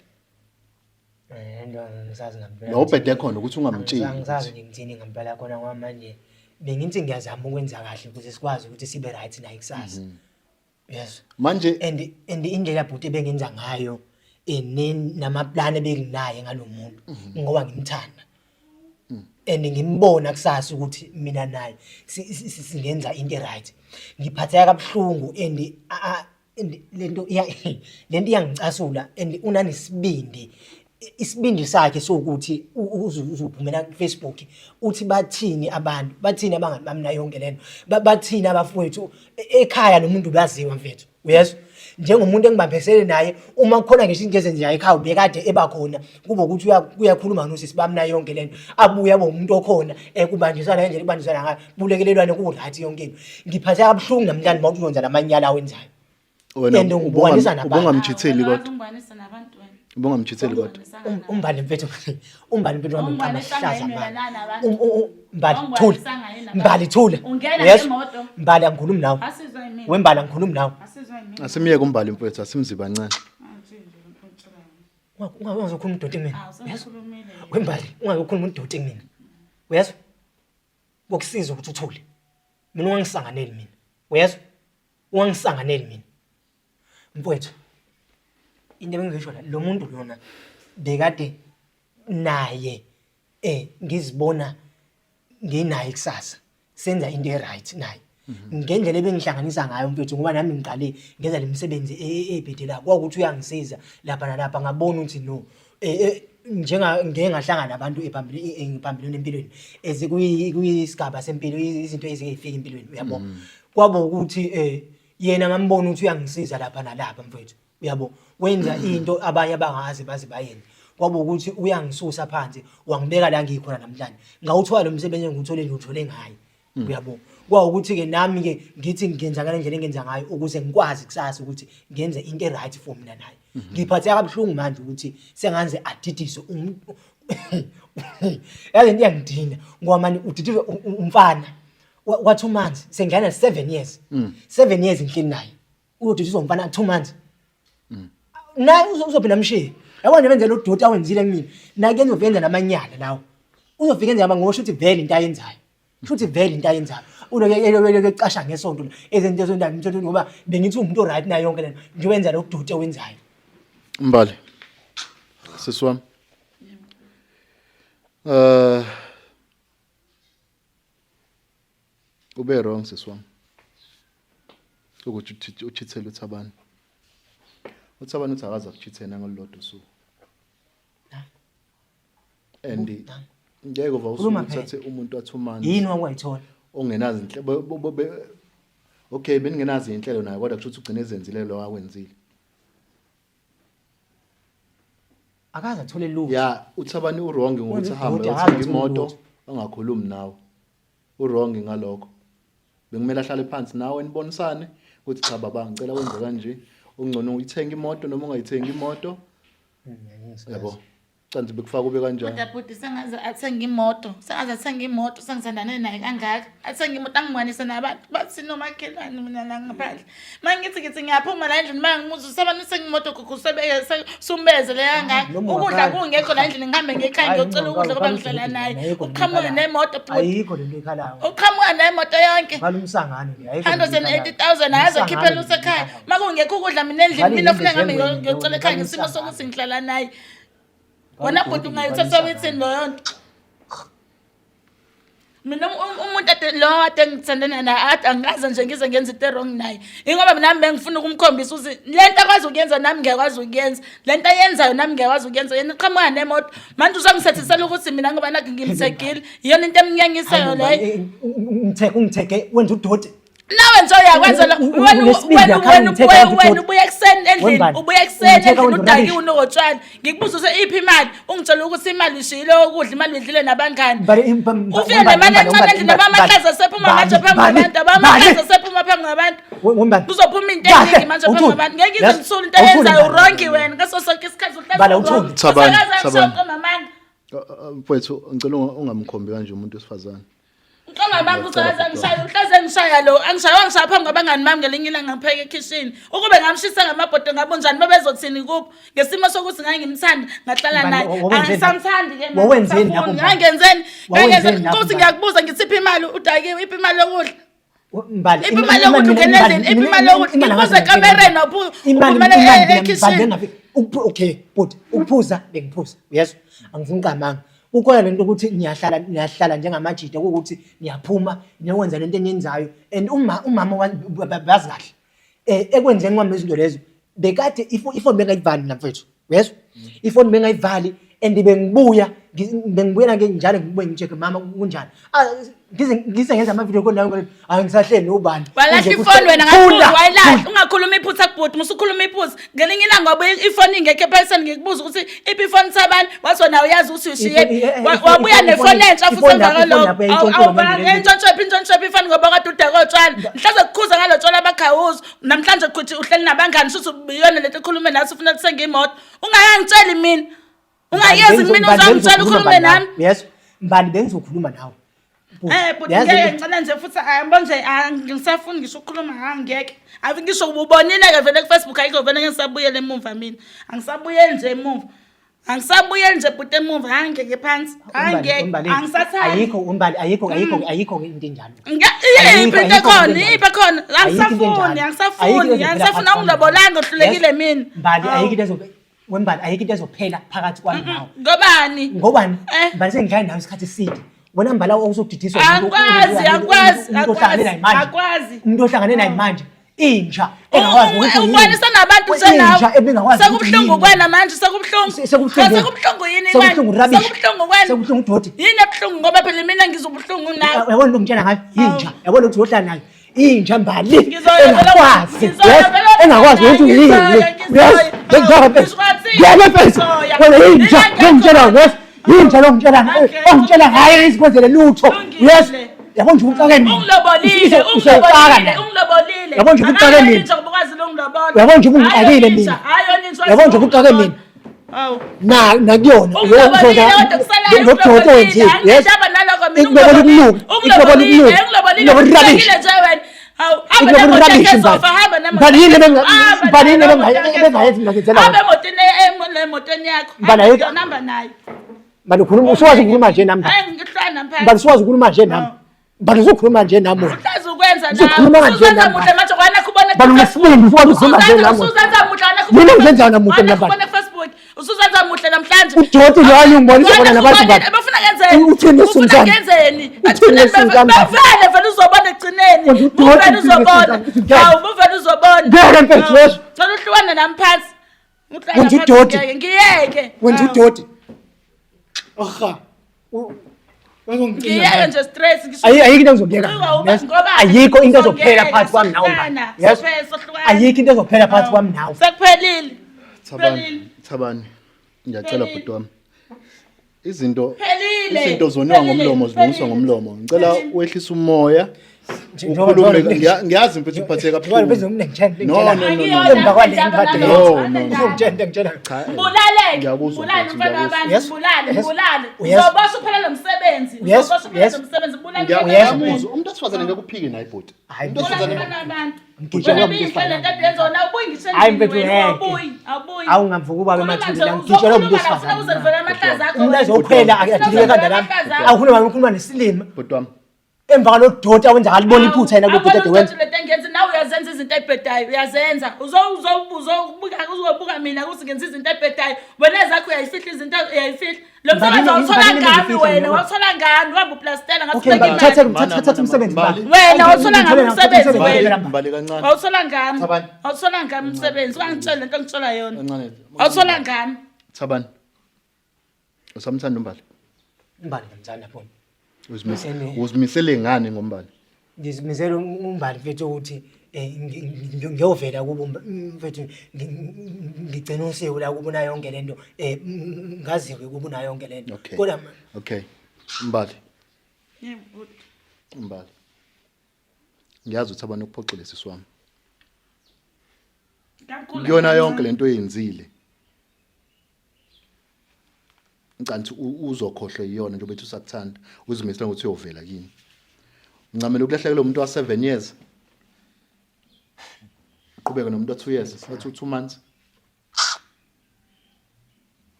[SPEAKER 2] Eh, into angisazi ngampela.
[SPEAKER 3] La ubhede khona ukuthi ungamtsheli.
[SPEAKER 2] Angisazi nje ngithini ngampela khona ngoba manje bengithi ngiyazama ukwenza kahle ukuze sikwazi ukuthi sibe right naye kusasa. Yes.
[SPEAKER 3] Manje
[SPEAKER 2] And indlela bhuti ebengenza ngayo nama plan ebenginaye ngalomuntu ngoba ngimthanda. And ngimbona kusasa ukuthi mina naye singenza into right. Ngiphatheka kabuhlungu and and lento iya lento iyangicasula and unanesibindi isibindi sakhe sokuthi uzophumela ku Facebook uthi bathini abantu bathini abangani bami nayo yonke lento bathini abafowethu ekhaya lo muntu uyaziwa mfethu uyezwa njengomuntu engibambesele naye uma kukhona ngisho into ezenzekayo ekhaya ubekade eba khona kube ukuthi uyakhuluma nosisi bami nayo yonke lento abuye abe umuntu okhona kubanjiswana ngendlela kubanjiswana ngayo bulekelelwane ku-right yonke into ngiphatheka kabuhlungu namhlanje uma uzonza lamanyala awenzayo.
[SPEAKER 3] Wena
[SPEAKER 2] And ngibukanisa nabantu.
[SPEAKER 3] Ubungamchitheli kodwa.
[SPEAKER 1] Ungibukanisa nabantu wena.
[SPEAKER 3] Ubungamchitheli kodwa.
[SPEAKER 2] Umbali mfethu, umbali mfethu wami ngiqamba
[SPEAKER 1] Ungibukanisa
[SPEAKER 2] hlaza
[SPEAKER 1] ngayini
[SPEAKER 2] manje.
[SPEAKER 1] wena nabantu?
[SPEAKER 2] Mbali thula.
[SPEAKER 1] Ungibukanisa ngayini nabantu?
[SPEAKER 2] Mbali thula.
[SPEAKER 1] Ungena
[SPEAKER 2] Uyezwa?
[SPEAKER 1] ngemoto.
[SPEAKER 2] Mbali angikhulumi nawe.
[SPEAKER 1] Asizwa yimina.
[SPEAKER 2] Wembali angikhulumi nawe.
[SPEAKER 1] Asizwa yimina.
[SPEAKER 3] Asimyeke umbali mfowethu asimziba kancane.
[SPEAKER 2] Ungazokhuluma udoti kumina.
[SPEAKER 1] Awu,
[SPEAKER 2] Uyezwa?
[SPEAKER 1] sesikhulumile.
[SPEAKER 2] Wembali ungazokhuluma udoti kumina. Uyezwa? Kokusiza ukuthi uthule. Mina ungangisanganeli mina. Uyezwa? Ungangisanganeli mina. Mfowethu. Into ebengizosho la lo muntu lona bekade naye ngizibona nginaye kusasa senza into e-right naye ngendlela ebengihlanganisa ngayo mfethu ngoba nami ngiqale ngenza le misebenzi ebhedela kwakuthi uyangisiza lapha nalapha ngabona ukuthi no njenga ngeke ngahlangana nabantu ephambilini empilweni ezikuyisigaba sempilo izinto ezike zifike empilweni uyabo kwaba ukuthi yena ngambona ukuthi uyangisiza lapha nalapha mfethu uyabo wenza into abanye abangazi baze bayenze kwaba ukuthi uyangisusa phansi wangibeka la ngikhona namhlanje ngawuthola lo msebenzi engiwuthole ngiwuthole ngaye uyabo kwawukuthi ke nami ke ngithi ngenza ngale ndlela engenza ngayo ukuze ngikwazi kusasa ukuthi ngenze into e-right for mina naye ngiphatheka kabuhlungu manje ukuthi senganze adidiswe umuntu yazi into iyangidina ngoba manje udidiswe umfana wa 2 months sengena 7 years 7 years ngihleli naye uyodidiswa umfana 2 months naye uzophinda amshiye yabona nje benze lo doti awenzile kumina naye kuyenzofika enza namanyala lawo uzofika enza ngosho ukuthi vele into ayenzayo shuthi vele into ayenzayo uloke ecasha ngesonto ezinto ezonto ngithola ngoba bengithi umuntu oright nayo yonke lento nje wenza lo doti awenzayo
[SPEAKER 3] Mbali sisi wami ube wrong sisi wami ukuthi uchithele uThabani uThabani uthi akaze akuchithena ngolulodwa usuku and ngeke uva
[SPEAKER 2] Khuluma
[SPEAKER 3] uthathe umuntu athumane
[SPEAKER 2] yini wakwayithola
[SPEAKER 3] ongenazi inhlelo okay beningenazi inhlelo naye kodwa kusho ukuthi ugcine ezenzile lo akwenzile
[SPEAKER 2] akaze athole lutho
[SPEAKER 3] ya uThabani uwrong ngokuthi
[SPEAKER 2] Wenza
[SPEAKER 3] ahambe
[SPEAKER 2] idoti, akaze
[SPEAKER 3] ayothenga
[SPEAKER 2] athole
[SPEAKER 3] imoto
[SPEAKER 2] lutho.
[SPEAKER 3] angakhulumi nawe uwrong ngalokho bekumele ahlale phansi nawe nibonisane ukuthi cha baba ngicela wenze kanje ungcono uyithenga imoto noma ungayithengi imoto yabo canti bekufaka ube kanjani
[SPEAKER 1] Kodwa bhuti sengaze athenge imoto, sengaze athenge imoto sengithandane naye kangaka. Athenge imoto angibukanise nabantu bathi nomakhelwane mina la ngaphandle. Uma ngithi ngithi ngiyaphuma la endlini bangimuza usabani uthenga imoto gugu sebeke sumbeze le kangaka.
[SPEAKER 2] Noma
[SPEAKER 1] Ukudla
[SPEAKER 2] ungakhala.
[SPEAKER 1] kungekho la endlini ngihambe ngekhaya
[SPEAKER 2] Hayi,
[SPEAKER 1] ngiyocela
[SPEAKER 2] noma
[SPEAKER 1] ukudla ngoba
[SPEAKER 2] ungakhala,
[SPEAKER 1] ngihlala naye.
[SPEAKER 2] ayikho lento
[SPEAKER 1] Uqhamuke
[SPEAKER 2] ekhalayo.
[SPEAKER 1] nemoto bhuti.
[SPEAKER 2] Ayikho lento ekhalayo.
[SPEAKER 1] Uqhamuka nemoto yonke.
[SPEAKER 2] Ukhala umsangano nje ayikho lento ekhalayo.
[SPEAKER 1] 180,000 ayaze
[SPEAKER 2] Umsangano
[SPEAKER 1] akhiphele
[SPEAKER 2] nje
[SPEAKER 1] usekhaya.
[SPEAKER 2] ekhalayo.
[SPEAKER 1] Uma kungekho ukudla mina endlini
[SPEAKER 2] Vale
[SPEAKER 1] mina
[SPEAKER 2] yinto
[SPEAKER 1] funeka ngihambe
[SPEAKER 2] ezengweni
[SPEAKER 1] ngiyocela
[SPEAKER 2] leyo,
[SPEAKER 1] ekhaya
[SPEAKER 2] vale
[SPEAKER 1] ngesimo
[SPEAKER 2] umsangano.
[SPEAKER 1] sokuthi ngihlala naye.
[SPEAKER 2] Vale
[SPEAKER 1] Wena
[SPEAKER 2] udoti
[SPEAKER 1] bhuti
[SPEAKER 2] nje, vale
[SPEAKER 1] ungayithatha
[SPEAKER 2] umsangano.
[SPEAKER 1] withini leyo nto? Mina umuntu ade lo ade ngithandana naye ade angikaze nje ngize ngenze into wrong naye. Ingoba nami bengifuna ukumkhombisa ukuthi le nto akwazi ukuyenza nami ngiyakwazi ukuyenza. Le nto ayenzayo nami ngiyakwazi ukuyenza. Yena uqhamuka nemoto. Manje uzangisethisela ukuthi mina ngoba nakhu ngimthegile. Iyona into emnyanyisayo leyo.
[SPEAKER 2] Ungithege ungithege wenza udoti.
[SPEAKER 1] Nawe nje uyakwenza lo wena wena wena wena ubuya ekuseni endlini ubuya ekuseni endlini udakiwe unokotshwala ngikubuza ukuthi iphi imali ungitshela ukuthi imali ushiyile okudla imali uyidlile nabangani ufike nemali encane endlini abamahlaza sephuma manje phambi kwabantu abamahlaza sephuma phambi kwabantu kuzophuma into eningi manje phambi kwabantu ngeke ize ngithule into eyenzayo urongi wena ngaso sonke isikhathi uhlezi
[SPEAKER 3] uwrong
[SPEAKER 1] Thabani Thabani
[SPEAKER 3] mfowethu ngicela ungamkhombi kanje umuntu wesifazane.
[SPEAKER 1] Uqonga abantu ukuthi akaze angishaya uhleze engishaya lo angishaya wangishaya phambi kwabangani bami ngelinye ilanga ngipheke ekhishini ukube ngamshisa ngamabhodo ngabe unjani babezothini kubo ngesimo sokuthi ngangimthanda ngahlala naye angisamthandi ke
[SPEAKER 2] wawenzeni lapho
[SPEAKER 1] ngangenzeni ngangenzeni ukuthi ngiyakubuza ngithi iphi imali udakiwe iphi imali yokudla
[SPEAKER 2] Mbali
[SPEAKER 1] iphi imali yokudla ungena endlini iphi imali yokudla ngikubuza ekamereni uphumele ekhishini
[SPEAKER 2] okay but ukuphuza bengiphuza uyezwa angifuni uqamanga kukhona lento ukuthi niyahlala niyahlala njengamajita ukuthi niyaphuma niyokwenza lento eniyenzayo and uma umama bazi kahle eh ekwenzeni kwami izinto lezo bekade ifoni bengayivali mina mfethu uyezwa ifoni bengayivali and bengibuya bengibuyela ke njalo ngibuye ngi-check mama kunjani ah, ngize ngize ngenza ama-video call nawe hayi ngisahleli nobani
[SPEAKER 1] walahla ifoni wena ngakubuza wayilahla ungakhuluma iphutha kubhuti musukhuluma iphutha ngelinye ilanga wabuya ifoni ingekho ephasini ngikubuza ukuthi iphi ifoni sabani wathi wena uyazi ukuthi ushiye wabuya nefoni entsha futhi emva kwalokho awubanga intshontshephi intshontshephi ifoni ngoba kade udake otshwala mhlaze kukhuza ngalo tshwala abakhawuzi namhlanje kuthi uhleli nabangani shuthi iyona lento ekhulume nathi ufuna kuthenga imoto ungayangitsheli mina ungayezi kumina uzangitshela ukhulume nami
[SPEAKER 2] yes mbali bengizokhuluma nawe
[SPEAKER 1] Eh but ngeke ngicela nje futhi ayabo nje angisafuni ngisho ukukhuluma angeke. Ave ngisho ubonile ke vele ku Facebook ayikho vele ngisabuyele emumva mina. Angisabuyeli nje emumva. Angisabuyeli nje bhuti emumva angeke phansi. Angeke angisathandi.
[SPEAKER 2] Ayikho umbali ayikho ayikho ayikho into enjalo.
[SPEAKER 1] Iyiphi into ekhona iyiphi ekhona angisafuni angisafuni angisafuni awungilobolanga uhlulekile mina.
[SPEAKER 2] Mbali ayikho into ezobe wembali ayikho into ezophela phakathi kwami nawe.
[SPEAKER 1] Ngobani?
[SPEAKER 2] Ngobani? Eh. Mbali sengihlale nawe isikhathi eside. Wena mbala awusodidiswa
[SPEAKER 1] Akwazi akwazi akwazi akwazi.
[SPEAKER 2] Umuntu ohlangane naye manje inja engakwazi
[SPEAKER 1] ukuthi ufanisa nabantu
[SPEAKER 2] njengawe ebengakwazi
[SPEAKER 1] sekubuhlungu kwena manje sekubuhlungu
[SPEAKER 2] sekubuhlungu
[SPEAKER 1] sekubuhlungu yini
[SPEAKER 2] sekubuhlungu rubbish
[SPEAKER 1] sekubuhlungu kwena
[SPEAKER 2] sekubuhlungu doti
[SPEAKER 1] yini ebuhlungu ngoba phela mina ngizobuhlungu nawe
[SPEAKER 2] yabona into ngitshela ngayo inja yabona ukuthi uhlala nayo inja mbali engakwazi engakwazi ukuthi yini yes ngeke ngeke mfethu wena inja ngengitshela yes yinja lo ngitshela ongitshela ngayo izikwenzele lutho yes yabo nje uxake mina
[SPEAKER 1] ungilobolile ungilobolile ungilobolile
[SPEAKER 2] yabo nje uxake mina yabo nje ungixakile mina yabo nje uxake mina na nakuyona
[SPEAKER 1] lodoti
[SPEAKER 2] owenziwe yes ikulobola ukunuka ikulobola ukunuka ikulobola rubbish ikulobola rubbish mbali yini mbali yini ebengayenzi mina ngenzela
[SPEAKER 1] wena emotweni emotweni yakho
[SPEAKER 2] mbali ayikho
[SPEAKER 1] namba nayo
[SPEAKER 2] mbali ukhuluma usuwazi ukukhuluma nje nami mbali usuwazi ukukhuluma nje nami mbali usukhuluma nje nami wena
[SPEAKER 1] uhlazi ukwenza
[SPEAKER 2] usukhuluma
[SPEAKER 1] nawe
[SPEAKER 2] nje
[SPEAKER 1] usuzenza
[SPEAKER 2] nami
[SPEAKER 1] muhle manje kwana kubona
[SPEAKER 2] mbali unesibindi usuwazi ukukhuluma nje nami wena
[SPEAKER 1] usuzenza muhle kwana
[SPEAKER 2] Mina ngizenza muhle mina
[SPEAKER 1] kubona Facebook usuzenza muhle namhlanje
[SPEAKER 2] udoti loyo ungibonisa bona nabantu mbali
[SPEAKER 1] bafuna ngenzeni
[SPEAKER 2] Uthini
[SPEAKER 1] Ufuna
[SPEAKER 2] Sumsana?
[SPEAKER 1] ngenzeni
[SPEAKER 2] Uthini Sumsana?
[SPEAKER 1] bavele vele uzobona ekugcineni
[SPEAKER 2] Wena udoti
[SPEAKER 1] uvele
[SPEAKER 2] uthini
[SPEAKER 1] uzobona
[SPEAKER 2] Sumsana?
[SPEAKER 1] hawu uvele uzobona
[SPEAKER 2] Ngeke mfethu,
[SPEAKER 1] Hawu.
[SPEAKER 2] yesu.
[SPEAKER 1] Cela uhlukane nami phansi Uhlukane
[SPEAKER 2] Wenza
[SPEAKER 1] phansi,
[SPEAKER 2] udoti.
[SPEAKER 1] ngiyeke, ngiyeke
[SPEAKER 2] wenza
[SPEAKER 1] Hawu.
[SPEAKER 2] udoti aha
[SPEAKER 1] Ngiyeke nje stress ngisho
[SPEAKER 2] ayikho into engizokuyeka
[SPEAKER 1] Ngoba-
[SPEAKER 2] yes.
[SPEAKER 1] ngoba-
[SPEAKER 2] ayikho into ezophela
[SPEAKER 1] Ngeke,
[SPEAKER 2] phakathi kwami nawe
[SPEAKER 1] sohlukana,
[SPEAKER 2] mbali yes
[SPEAKER 1] sophela, sohlukana.
[SPEAKER 2] ayikho into ezophela phakathi kwami nawe
[SPEAKER 1] Sekuphelile.
[SPEAKER 3] Thabani,
[SPEAKER 1] Phelile.
[SPEAKER 3] Thabani. Ngiyacela
[SPEAKER 1] Phelile.
[SPEAKER 3] bhuti wami. Izinto
[SPEAKER 1] Phelile.
[SPEAKER 3] izinto zoniwa
[SPEAKER 1] Phelile.
[SPEAKER 3] ngomlomo zilungiswa
[SPEAKER 1] Phelile.
[SPEAKER 3] ngomlomo. Ngicela
[SPEAKER 1] Phelile.
[SPEAKER 3] wehlise umoya. Ukhulume ngiyazi mfethu uphatheka
[SPEAKER 2] kabuhlungu.
[SPEAKER 3] No, no, no, no.
[SPEAKER 2] Emva kwale ngiphathe.
[SPEAKER 3] No, no, no.
[SPEAKER 2] Uzongitshela into engitshela.
[SPEAKER 3] Cha.
[SPEAKER 1] Bulaleke.
[SPEAKER 3] Ngiyakuzwa
[SPEAKER 1] Bulale
[SPEAKER 3] mfethu,
[SPEAKER 1] umfana
[SPEAKER 3] ngiyakuzwa.
[SPEAKER 1] wabantu,
[SPEAKER 2] Yes.
[SPEAKER 1] bulale,
[SPEAKER 2] Yes.
[SPEAKER 1] bulale.
[SPEAKER 2] Yes.
[SPEAKER 1] Uzoboshwa uphela lo msebenzi.
[SPEAKER 2] Yes.
[SPEAKER 1] Uzoboshwa uphela
[SPEAKER 2] Yes.
[SPEAKER 1] lo msebenzi, bulale
[SPEAKER 3] Ngiya-
[SPEAKER 1] umfana wabantu.
[SPEAKER 3] Ngiyakuzwa. Umuntu wesifazane ngeke uphike naye bhuti.
[SPEAKER 2] Hayi,
[SPEAKER 3] Umuntu
[SPEAKER 1] Bulale
[SPEAKER 3] wesifazane
[SPEAKER 1] umfana wabantu.
[SPEAKER 2] Ngigijima
[SPEAKER 1] Wena
[SPEAKER 2] umuntu
[SPEAKER 1] biyinhle
[SPEAKER 2] wesifazane.
[SPEAKER 1] lento ade yenza wona, awubuyi ngisho
[SPEAKER 2] Hayi,
[SPEAKER 1] endlini
[SPEAKER 2] mfethu,
[SPEAKER 1] wena,
[SPEAKER 2] ngeke.
[SPEAKER 1] awubuyi, awubuyi.
[SPEAKER 2] Awu, ngamvuka ubaba
[SPEAKER 1] Khuluma
[SPEAKER 2] emathuleni,
[SPEAKER 1] nje,
[SPEAKER 2] ngigijela umuntu
[SPEAKER 1] uzokhuluma la, ufuna
[SPEAKER 2] wesifazane.
[SPEAKER 1] ukuzivela amahlazo akho
[SPEAKER 2] Umuntu
[SPEAKER 1] wena.
[SPEAKER 2] azokhwela adilike ekhanda lami. Awukhuluma ukhuluma nesilima.
[SPEAKER 3] Bhuti wami.
[SPEAKER 2] Emva kwalo doti awenza alibona iphutha yena
[SPEAKER 1] Awubona
[SPEAKER 2] kubhuti ade wenza.
[SPEAKER 1] udoti lento engenzi nawe uyazenza izinto ey'bhedayo, uyazenza. Uzobuka uzobuka mina ukuthi ngenza izinto ey'bhedayo. Wena ezakho uyayifihla izinto, uyayifihla. Lo msebenzi wawuthola ngami wena, wawuthola ngami, wahamba uplastela ngathi
[SPEAKER 2] Okay,
[SPEAKER 1] ubeka
[SPEAKER 2] Mbali,
[SPEAKER 1] imali.
[SPEAKER 2] thatha umsebenzi
[SPEAKER 3] Mbali.
[SPEAKER 2] Mbali.
[SPEAKER 1] Wena wawuthola ngami umsebenzi wena.
[SPEAKER 3] Mbali kancane.
[SPEAKER 1] Wawuthola ngami.
[SPEAKER 3] Thabani.
[SPEAKER 1] Wawuthola ngami umsebenzi. Ungangitsheli lento engitshela yona.
[SPEAKER 3] Kancane.
[SPEAKER 1] Wawuthola ngami.
[SPEAKER 3] Thabani. Usamthanda uMbali?
[SPEAKER 2] Mbali ngimthanda phona.
[SPEAKER 3] Uzimisele
[SPEAKER 2] Ene.
[SPEAKER 3] uzimisele ngani ngoMbali?
[SPEAKER 2] Ngizimisele uMbali mfethu ukuthi ngiyovela kubo mfethu ngigcina usiko la kubo nayo yonke lento ngaziwe kubo nayo yonke lento.
[SPEAKER 3] Okay.
[SPEAKER 2] Kodwa
[SPEAKER 3] Okay. Mbali,
[SPEAKER 1] Yebo, bhuti.
[SPEAKER 3] Mbali. Ngiyazi ukuthi abantu ukuphoxile sisi wami.
[SPEAKER 1] Kakhulu.
[SPEAKER 3] Kuyona yonke lento oyenzile. Ngicabanga ukuthi uzokhohlwa iyona njengoba ethi usakuthanda, uzimisele ngokuthi uyovela kini. Uncamela ukulahlekelwa umuntu wa 7 years. Uqhubeke nomuntu wa 2 years, wa 2 months.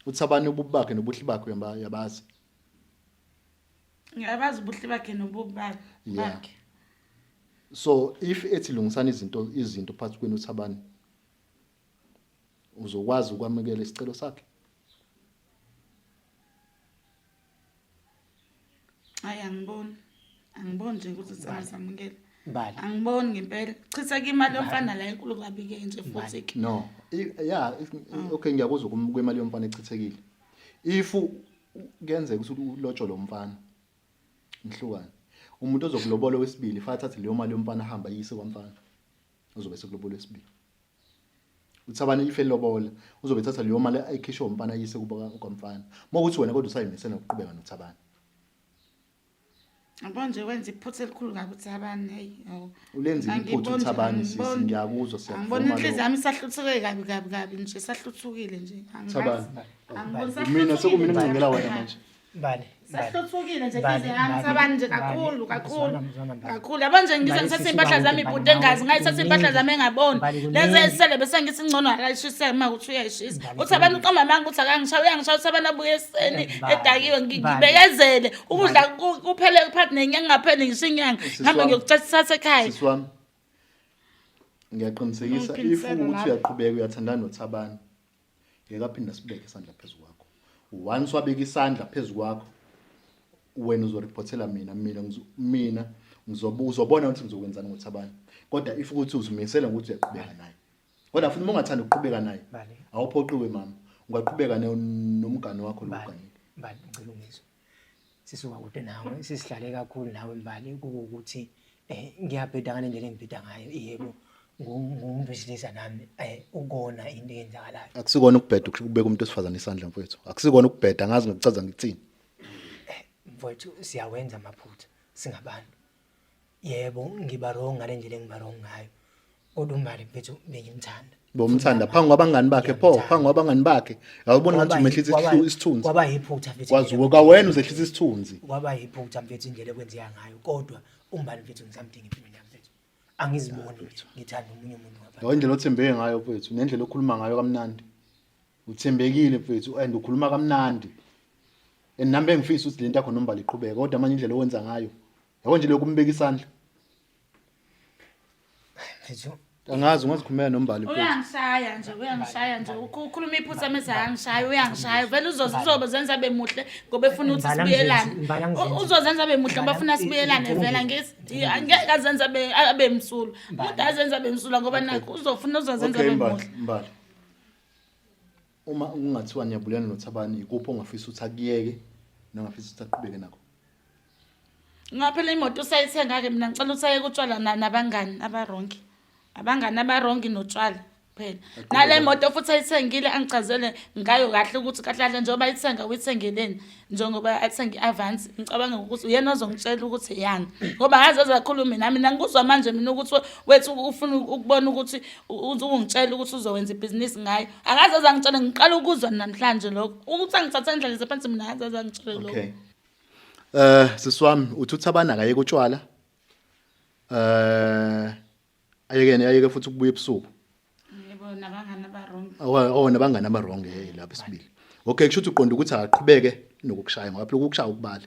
[SPEAKER 3] Uthi abanye ububi bakhe nobuhle bakhe uyabazi.
[SPEAKER 1] Ngiyabazi ubuhle bakhe nobubi bakhe.
[SPEAKER 3] Yeah.
[SPEAKER 1] Bakhe.
[SPEAKER 3] So if ethi lungisani izinto phakathi kwenu uThabani uzokwazi ukwamukela isicelo sakhe.
[SPEAKER 1] Hayi angiboni. Angiboni nje ukuthi singasamukela.
[SPEAKER 2] Mbali.
[SPEAKER 1] Angiboni ngempela. Chitha ke imali yomfana la enkulu kabi ke nje futhi ke.
[SPEAKER 3] No. Yeah, okay ngiyakuzwa kwemali yomfana echithekile. If kuyenzeka ukuthi ulotsho lo mfana nihlukane. Umuntu ozokulobola wesibili fanele athathe leyo mali yomfana ahamba ayise kwamfana. Uzobe sekulobola wesibili. Uthabani ife lobola uzobe ethatha leyo mali ayikhishwe umfana ayise kuba kwamfana. Mawukuthi wena kodwa usayimisela nokuqhubeka noThabani.
[SPEAKER 1] Yabo nje wenza iphutha elikhulu kabi uThabani hey. Hawu.
[SPEAKER 3] Ulenzile iphutha
[SPEAKER 1] Angiboni nje,
[SPEAKER 3] uThabani sisi
[SPEAKER 1] angiboni.
[SPEAKER 3] ngiyakuzwa siyakuvuma.
[SPEAKER 1] Angiboni inhliziyo
[SPEAKER 3] lokho.
[SPEAKER 1] yami isahluthukile kabi kabi kabi nje isahluthukile nje. Angazi.
[SPEAKER 3] Thabani.
[SPEAKER 1] Angiboni
[SPEAKER 3] Mina sekumina
[SPEAKER 1] isahluthukile
[SPEAKER 3] ngincengela
[SPEAKER 1] nje.
[SPEAKER 3] wena manje.
[SPEAKER 2] Mbali. Mbali.
[SPEAKER 1] Sahluthukile nje
[SPEAKER 2] Mbali,
[SPEAKER 1] inhliziyo yami
[SPEAKER 2] Mbali,
[SPEAKER 1] Thabani nje
[SPEAKER 2] Mbali,
[SPEAKER 1] kakhulu kakhulu.
[SPEAKER 2] Zwana, zwana, Mbali.
[SPEAKER 1] Kakhulu. Yabo nje ngize
[SPEAKER 2] Mbali,
[SPEAKER 1] ngithathe
[SPEAKER 2] sisi
[SPEAKER 1] impahla
[SPEAKER 2] kude,
[SPEAKER 1] zami
[SPEAKER 2] Mbali,
[SPEAKER 1] ibhuti engazi
[SPEAKER 2] nawe,
[SPEAKER 1] ngayithatha impahla
[SPEAKER 2] kuningi.
[SPEAKER 1] zami engaboni.
[SPEAKER 2] Mbali,
[SPEAKER 1] Lezi
[SPEAKER 2] kuningi.
[SPEAKER 1] ezisele bese ngithi ngcono akayishise uma ukuthi uyayishisa.
[SPEAKER 2] Mbali,
[SPEAKER 1] Uthi abantu
[SPEAKER 2] kuningi.
[SPEAKER 1] uqamba amanga ukuthi akangishaya uyangishaya uthi abantu abuye ekuseni
[SPEAKER 2] Mbali,
[SPEAKER 1] edakiwe
[SPEAKER 2] Mbali.
[SPEAKER 1] ngibekezele ukudla kuphele phakathi nenyanga ngapheli ngisho inyanga
[SPEAKER 3] Sisi
[SPEAKER 1] ngihambe
[SPEAKER 3] wami.
[SPEAKER 1] ngiyokuthatha ekhaya.
[SPEAKER 3] Sisi wami. Ngiyaqinisekisa if
[SPEAKER 1] Ungiphindisela
[SPEAKER 3] ukuthi
[SPEAKER 1] lapho.
[SPEAKER 3] uyaqhubeka uyathandana noThabani. Ngeke aphinde asibeke isandla phezu kwakho. Once wabeka isandla phezu kwakho wena uzoriphothela mina mina mina uzobona ukuthi ngizokwenzani ngoThabani. Kodwa if ukuthi uzimisele ngokuthi uyaqhubeka naye. Kodwa futhi uma ungathanda ukuqhubeka naye
[SPEAKER 2] Mbali.
[SPEAKER 3] awuphoqiwe mama. Ungaqhubeka nomngani wakho lo
[SPEAKER 2] Mbali.
[SPEAKER 3] uganile.
[SPEAKER 2] Mbali ngicela ungizwe. Sisuka kude nawe, sisihlale kakhulu nawe Mbali kuwukuthi ngiyabheda ngale ndlela engibheda ngayo. Yebo, ngumuntu wesilisa nami ukona into eyenzakalayo.
[SPEAKER 3] Akusikona ukubheda ukubeka umuntu wesifazane isandla mfowethu. Akusikona ukubheda angazi ngikuchaza ngithini.
[SPEAKER 2] Mfowethu siyawenza amaphutha singabantu. Yebo, ngiba wrong ngale ndlela engiba wrong ngayo. Kodwa uMbali mfethu bengimthanda.
[SPEAKER 3] Bomthanda phambi kwabangani bakhe pho, phambi kwabangani bakhe. Awuboni ngathi umehlisa isithunzi.
[SPEAKER 2] Kwaba yiphutha mfethu.
[SPEAKER 3] Kwazi kwawena uzehlisa isithunzi.
[SPEAKER 2] Kwaba yiphutha mfethu indlela ekwenzeka ngayo kodwa uMbali mfethu ngisamdinga empilweni yami mfethu. Angiziboni ngithanda omunye umuntu ngaphandle.
[SPEAKER 3] Yabo indlela othembeke ngayo mfethu nendlela okhuluma ngayo kamnandi. Uthembekile mfethu and ukhuluma kamnandi. And nami bengifisa ukuthi lento yakho noMbali iqhubeke kodwa manje indlela owenza ngayo. Yabo nje lokumbeka isandla.
[SPEAKER 2] Mfethu
[SPEAKER 3] Angazi ungazikhulumela noMbali mfethu.
[SPEAKER 1] Uyangishaya nje, uyangishaya nje. Ukhuluma iphutha mese ayangishaya, uyangishaya. Vele uzobe zenza abe muhle ngoba efuna ukuthi
[SPEAKER 2] Mbali
[SPEAKER 1] sibuyelane.
[SPEAKER 2] angizenzi, Mbali angizenzi.
[SPEAKER 1] Uzozenza abe muhle ngoba
[SPEAKER 2] Mbali
[SPEAKER 1] efuna sibuyelane vele angithi angeke azenze abe msulwa. Umuntu azenze abe msulwa ngoba nakho uzofuna uzozenza
[SPEAKER 3] Okay
[SPEAKER 1] abe
[SPEAKER 3] Mbali,
[SPEAKER 1] muhle.
[SPEAKER 3] Mbali. Uma kungathiwa niyabulana noThabani ikuphi ongafisa ukuthi akuyeke nongafisa ukuthi aqhubeke nakho?
[SPEAKER 1] Ngaphela imoto usayithenga-ke mina ngicela ukuthi ayeke utshwala nabangani abarongi. Abangani abarongi notshwala kuphela. Nale moto futhi ayithengile angichazele ngayo kahle ukuthi kahle kahle njengoba ayithenga uyithengeleni njengoba athenga i-Avanti ngicabanga ukuthi uyena ozongitshela ukuthi yani ngoba ngaze azakhulume nami mina ngikuzwa manje mina ukuthi wethu ufuna ukubona ukuthi ungitshela ukuthi uzowenza ibhizinisi ngayo akaze azangitshela ngiqala ukuzwa namhlanje lokho ukuthi angithathe endlela phansi mina akaze azangitshele lokho.
[SPEAKER 3] Okay. Sisi wami uthi uThabani akayeke utshwala. Ayeke ayeke futhi ukubuya ebusuku.
[SPEAKER 1] Yebo nabangani abarong.
[SPEAKER 3] Oh nabangani abarong hey lapha isibili. Okay kusho ukuthi uqonda ukuthi akaqhubeke nokukushaya ngoba phela ukukushaya ukubala.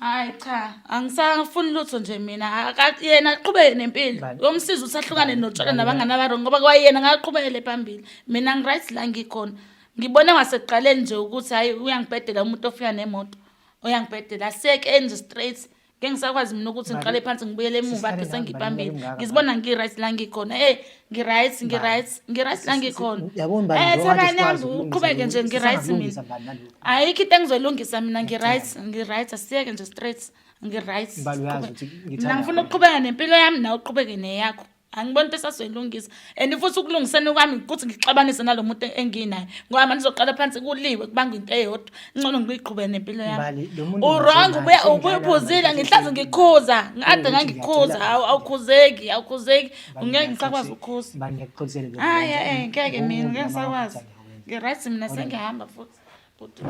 [SPEAKER 1] Hayi cha, angisafuni lutho nje mina. Yena aqhubeke nempilo.
[SPEAKER 2] Bani?
[SPEAKER 1] Uyomsiza ukuthi ahlukane
[SPEAKER 2] Bani?
[SPEAKER 1] notshwala
[SPEAKER 2] Bani?
[SPEAKER 1] nabangani abarong ngoba kwayena ngaqhubekele phambili. Mina ngiright la ngikhona. Ngibone ngasekuqaleni nje ukuthi hayi uyangibhedela umuntu ofika nemoto. Uyangibhedela asiyeke enze straight. Ngeke ngisakwazi mina ukuthi
[SPEAKER 2] Bani?
[SPEAKER 1] ngiqale phansi ngibuyele emuva
[SPEAKER 2] Sisihlale
[SPEAKER 1] ade
[SPEAKER 2] la, Bani,
[SPEAKER 1] sengiphambili.
[SPEAKER 2] ngimngaka,
[SPEAKER 1] Ngizibona ngi-right la ngikhona. Eh, ngi-right, ngi-right, ngi-right la ngikhona.
[SPEAKER 2] Yabona Mbali,
[SPEAKER 1] Eh,
[SPEAKER 2] njengoba
[SPEAKER 1] Thabani
[SPEAKER 2] sikwazi
[SPEAKER 1] hambe
[SPEAKER 2] ukulungisa
[SPEAKER 1] uqhubeke nje
[SPEAKER 2] lokhu,
[SPEAKER 1] ngi-right mina.
[SPEAKER 2] sisangakulungisa Mbali nalokhu.
[SPEAKER 1] Ayikho into engizoyilungisa mina ngi-right, ngi-right asiyeke nje straight ngi-right.
[SPEAKER 2] Mbali uyazi
[SPEAKER 1] Siqhubeke.
[SPEAKER 2] ukuthi
[SPEAKER 1] Mina
[SPEAKER 2] ngithanda
[SPEAKER 1] ngifuna
[SPEAKER 2] wena.
[SPEAKER 1] ukuqhubeka nempilo yami nawe uqhubeke neyakho. Angiboni into esazoyilungisa and futhi ukulungiseni kwami ukuthi ngixabanise nalo muntu enginaye ngoba manje uzoqala phansi kuliwe kubangwa into eyodwa ngcono ngiyiqhubeke nempilo yami.
[SPEAKER 2] Mbali, lo muntu
[SPEAKER 1] U-wrong
[SPEAKER 2] ngisenaye,
[SPEAKER 1] ubuya
[SPEAKER 2] sengidlala
[SPEAKER 1] ubuphuzile
[SPEAKER 2] manje,
[SPEAKER 1] ngihlazi ngikhuza ngade
[SPEAKER 2] Ukuthi
[SPEAKER 1] ngangikhuza
[SPEAKER 2] ngiyacela.
[SPEAKER 1] awu awukhuzeki awukhuzeki
[SPEAKER 2] Mbali,
[SPEAKER 1] ngeke ngisakwazi ukukhuza.
[SPEAKER 2] Mbali ngiyakuxolisela lokhu
[SPEAKER 1] Hayi
[SPEAKER 2] ngikwenza.
[SPEAKER 1] eh ngeke mina ngeke
[SPEAKER 2] Ngokubi
[SPEAKER 1] ngisakwazi.
[SPEAKER 2] namaphutha ngiyakwenza.
[SPEAKER 1] Ngi-right mina sengiyahamba futhi. Bhuti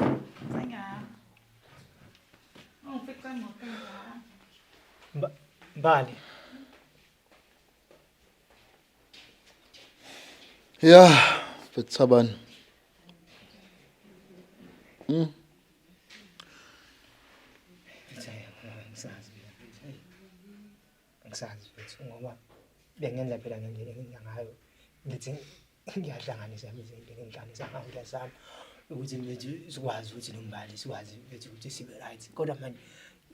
[SPEAKER 1] sengiyahamba. Ungifica ngophenga.
[SPEAKER 2] Mbali.
[SPEAKER 3] Ya, mfethu Thabani.
[SPEAKER 2] Mfethu, hhayi, angisazi mina mfethu, hhayi. Angisazi mfethu ngoba bengenza phela ngendlela engenza ngayo ngithi ngiyahlanganisa mfethu ngendlela engihlanganisa ngayo ngiyazama ukuthi mfethu sikwazi ukuthi nombali sikwazi mfethu ukuthi sibe right kodwa manje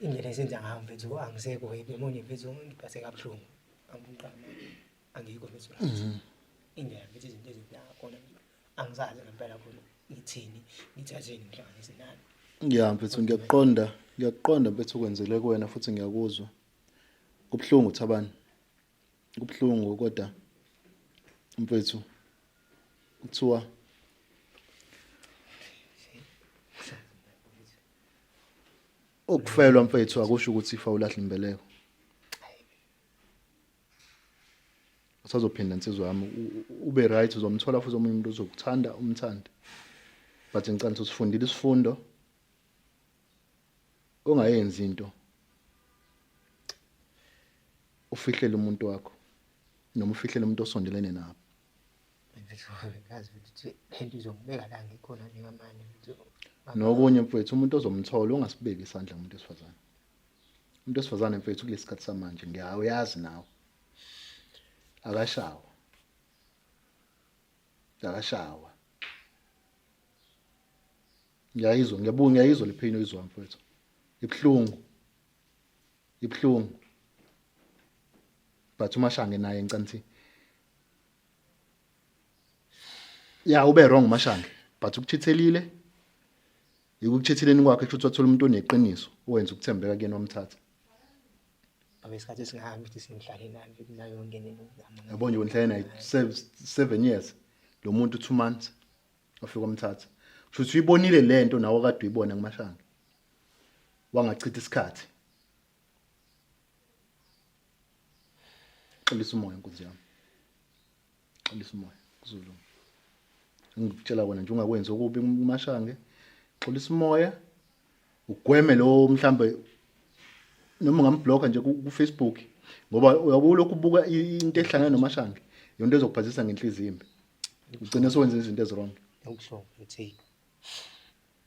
[SPEAKER 2] indlela esenza ngayo mfethu angisekho happy yabona mfethu ngiphathe kabuhlungu angiqama angikho mfethu right indlela mfethu izinto ezenza ngakhona mfethu angisazi ngempela khona ngithini ngithatheni ngihlanganise nani.
[SPEAKER 3] Ya mfethu ngiyakuqonda, ngiyakuqonda mfethu okwenzele kuwena futhi ngiyakuzwa. Kubuhlungu Thabani. Kubuhlungu kodwa mfethu kuthiwa ukufelwa mfethu akusho ukuthi ifa ulahla imbeleko. Usazophinda insizwa yami ube right uzomthola futhi omunye umuntu ozokuthanda umthande. But ngicela ukuthi usifundile isifundo ungayenzi into ufihlele umuntu wakho noma ufihlele umuntu osondelene nabo.
[SPEAKER 2] Mfethu ngazi ukuthi lento izongibeka la ngikhona njengamanje mfethu.
[SPEAKER 3] Nokunye mfethu umuntu ozomthola ungasibeki isandla umuntu wesifazane. Umuntu wesifazane mfethu kulesikhathi samanje ngiyawuyazi nawe. Akashawa. Akashawa. Ngiyayizwa ngiyabuka ngiyayizwa le pain oyizwa mfethu. Ibuhlungu. Ibuhlungu. But uMashange naye ngicela Ya ube wrong Mashange but ukuchithelile ikuchitheleni kwakhe kusho ukuthi wathola umuntu oneqiniso owenza ukuthembeka kuyena wamthatha.
[SPEAKER 2] Babe isikhathi esingahambi ukuthi sengihlale naye mfethu nayo yonke lento ngizama.
[SPEAKER 3] Yabo nje wena naye 7 years lo muntu 2 months wafika wamthatha. Kusho ukuthi uyibonile lento nawe kade uyibona kuMashange. Wangachitha isikhathi. Xolisa umoya nkunzi yami. Xolisa umoya kuzolunga. Ngikutshela kona nje ungakwenzi okubi kuMashange. Xolisa umoya ugweme lo mhlambe noma ungamblocker nje ku Facebook ngoba uyabe ulokhu ubuka into ehlangene noMashange yonto ezokuphazisa ngenhliziyo imbi. Ugcine sowenza izinto eziwrong.
[SPEAKER 2] Okuhlungu mfethu.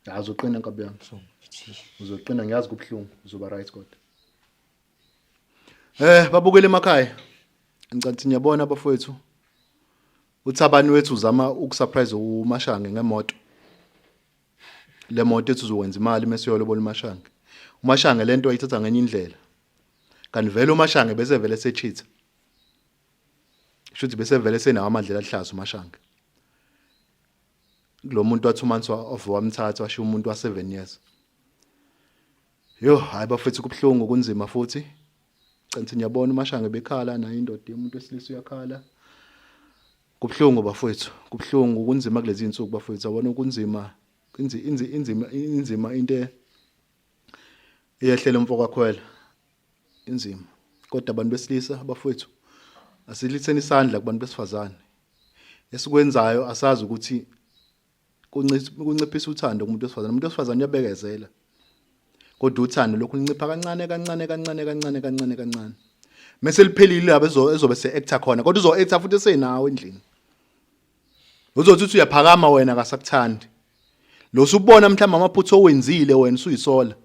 [SPEAKER 3] Hayi uzoqina nkabi yami.
[SPEAKER 2] Kubuhlungu mfethu.
[SPEAKER 3] Uzoqina ngiyazi kubuhlungu uzoba right kodwa. Babukele emakhaya. Ngicela ukuthi niyabona bafowethu. UThabani wethu uzama ukusurprise uMashange ngemoto. Le moto ethi uzokwenza imali mase uyolobola uMashange. UMashange lento ayithatha ngenye indlela. Kanti vele uMashange bese vele sechitha. Shuthi bese vele senawo amadlela ahlaza uMashange. Kulo muntu wathi umansi of wamthatha washiya umuntu wa 7 years. Yo, hayi bafethu kubuhlungu kunzima futhi. Canthi ngiyabona uMashange bekhala naye indoda yomuntu wesilisa uyakhala. Kubuhlungu bafethu, kubuhlungu kunzima kulezi insuku bafethu. Yabona kunzima inzi inzi inzima inzima into eyehlela umfo kaKhwela. Inzima. Kodwa abantu besilisa bafethu asilitheni isandla kubantu besifazane. Esikwenzayo asazi ukuthi kunciphisa uthando kumuntu wesifazane. Umuntu wesifazane uyabekezela. Kodwa uthando lokhu lincipha kancane kancane kancane kancane kancane kancane. Mase liphelile lapho ezobe se actor khona kodwa uzo actor futhi esenawo endlini. Uzothi uthi uyaphakama wena akasakuthandi. Lo usubona mhlawumbe amaphutha owenzile wena usuyisola.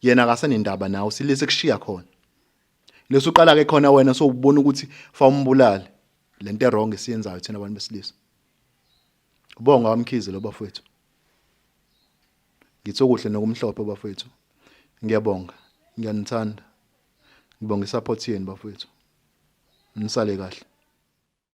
[SPEAKER 3] Yena akasenendaba nawe silise kushiya khona. Leso uqala ke khona wena sowubona ukuthi fa umbulale. Lento e-wrong esiyenzayo thina abantu besilisa. Ubonga wamkhize lo bafowethu. Ngithi okuhle nokumhlophe bafowethu. Ngiyabonga. Ngiyanithanda. Ngibonga isupport yenu bafowethu. Nisale kahle.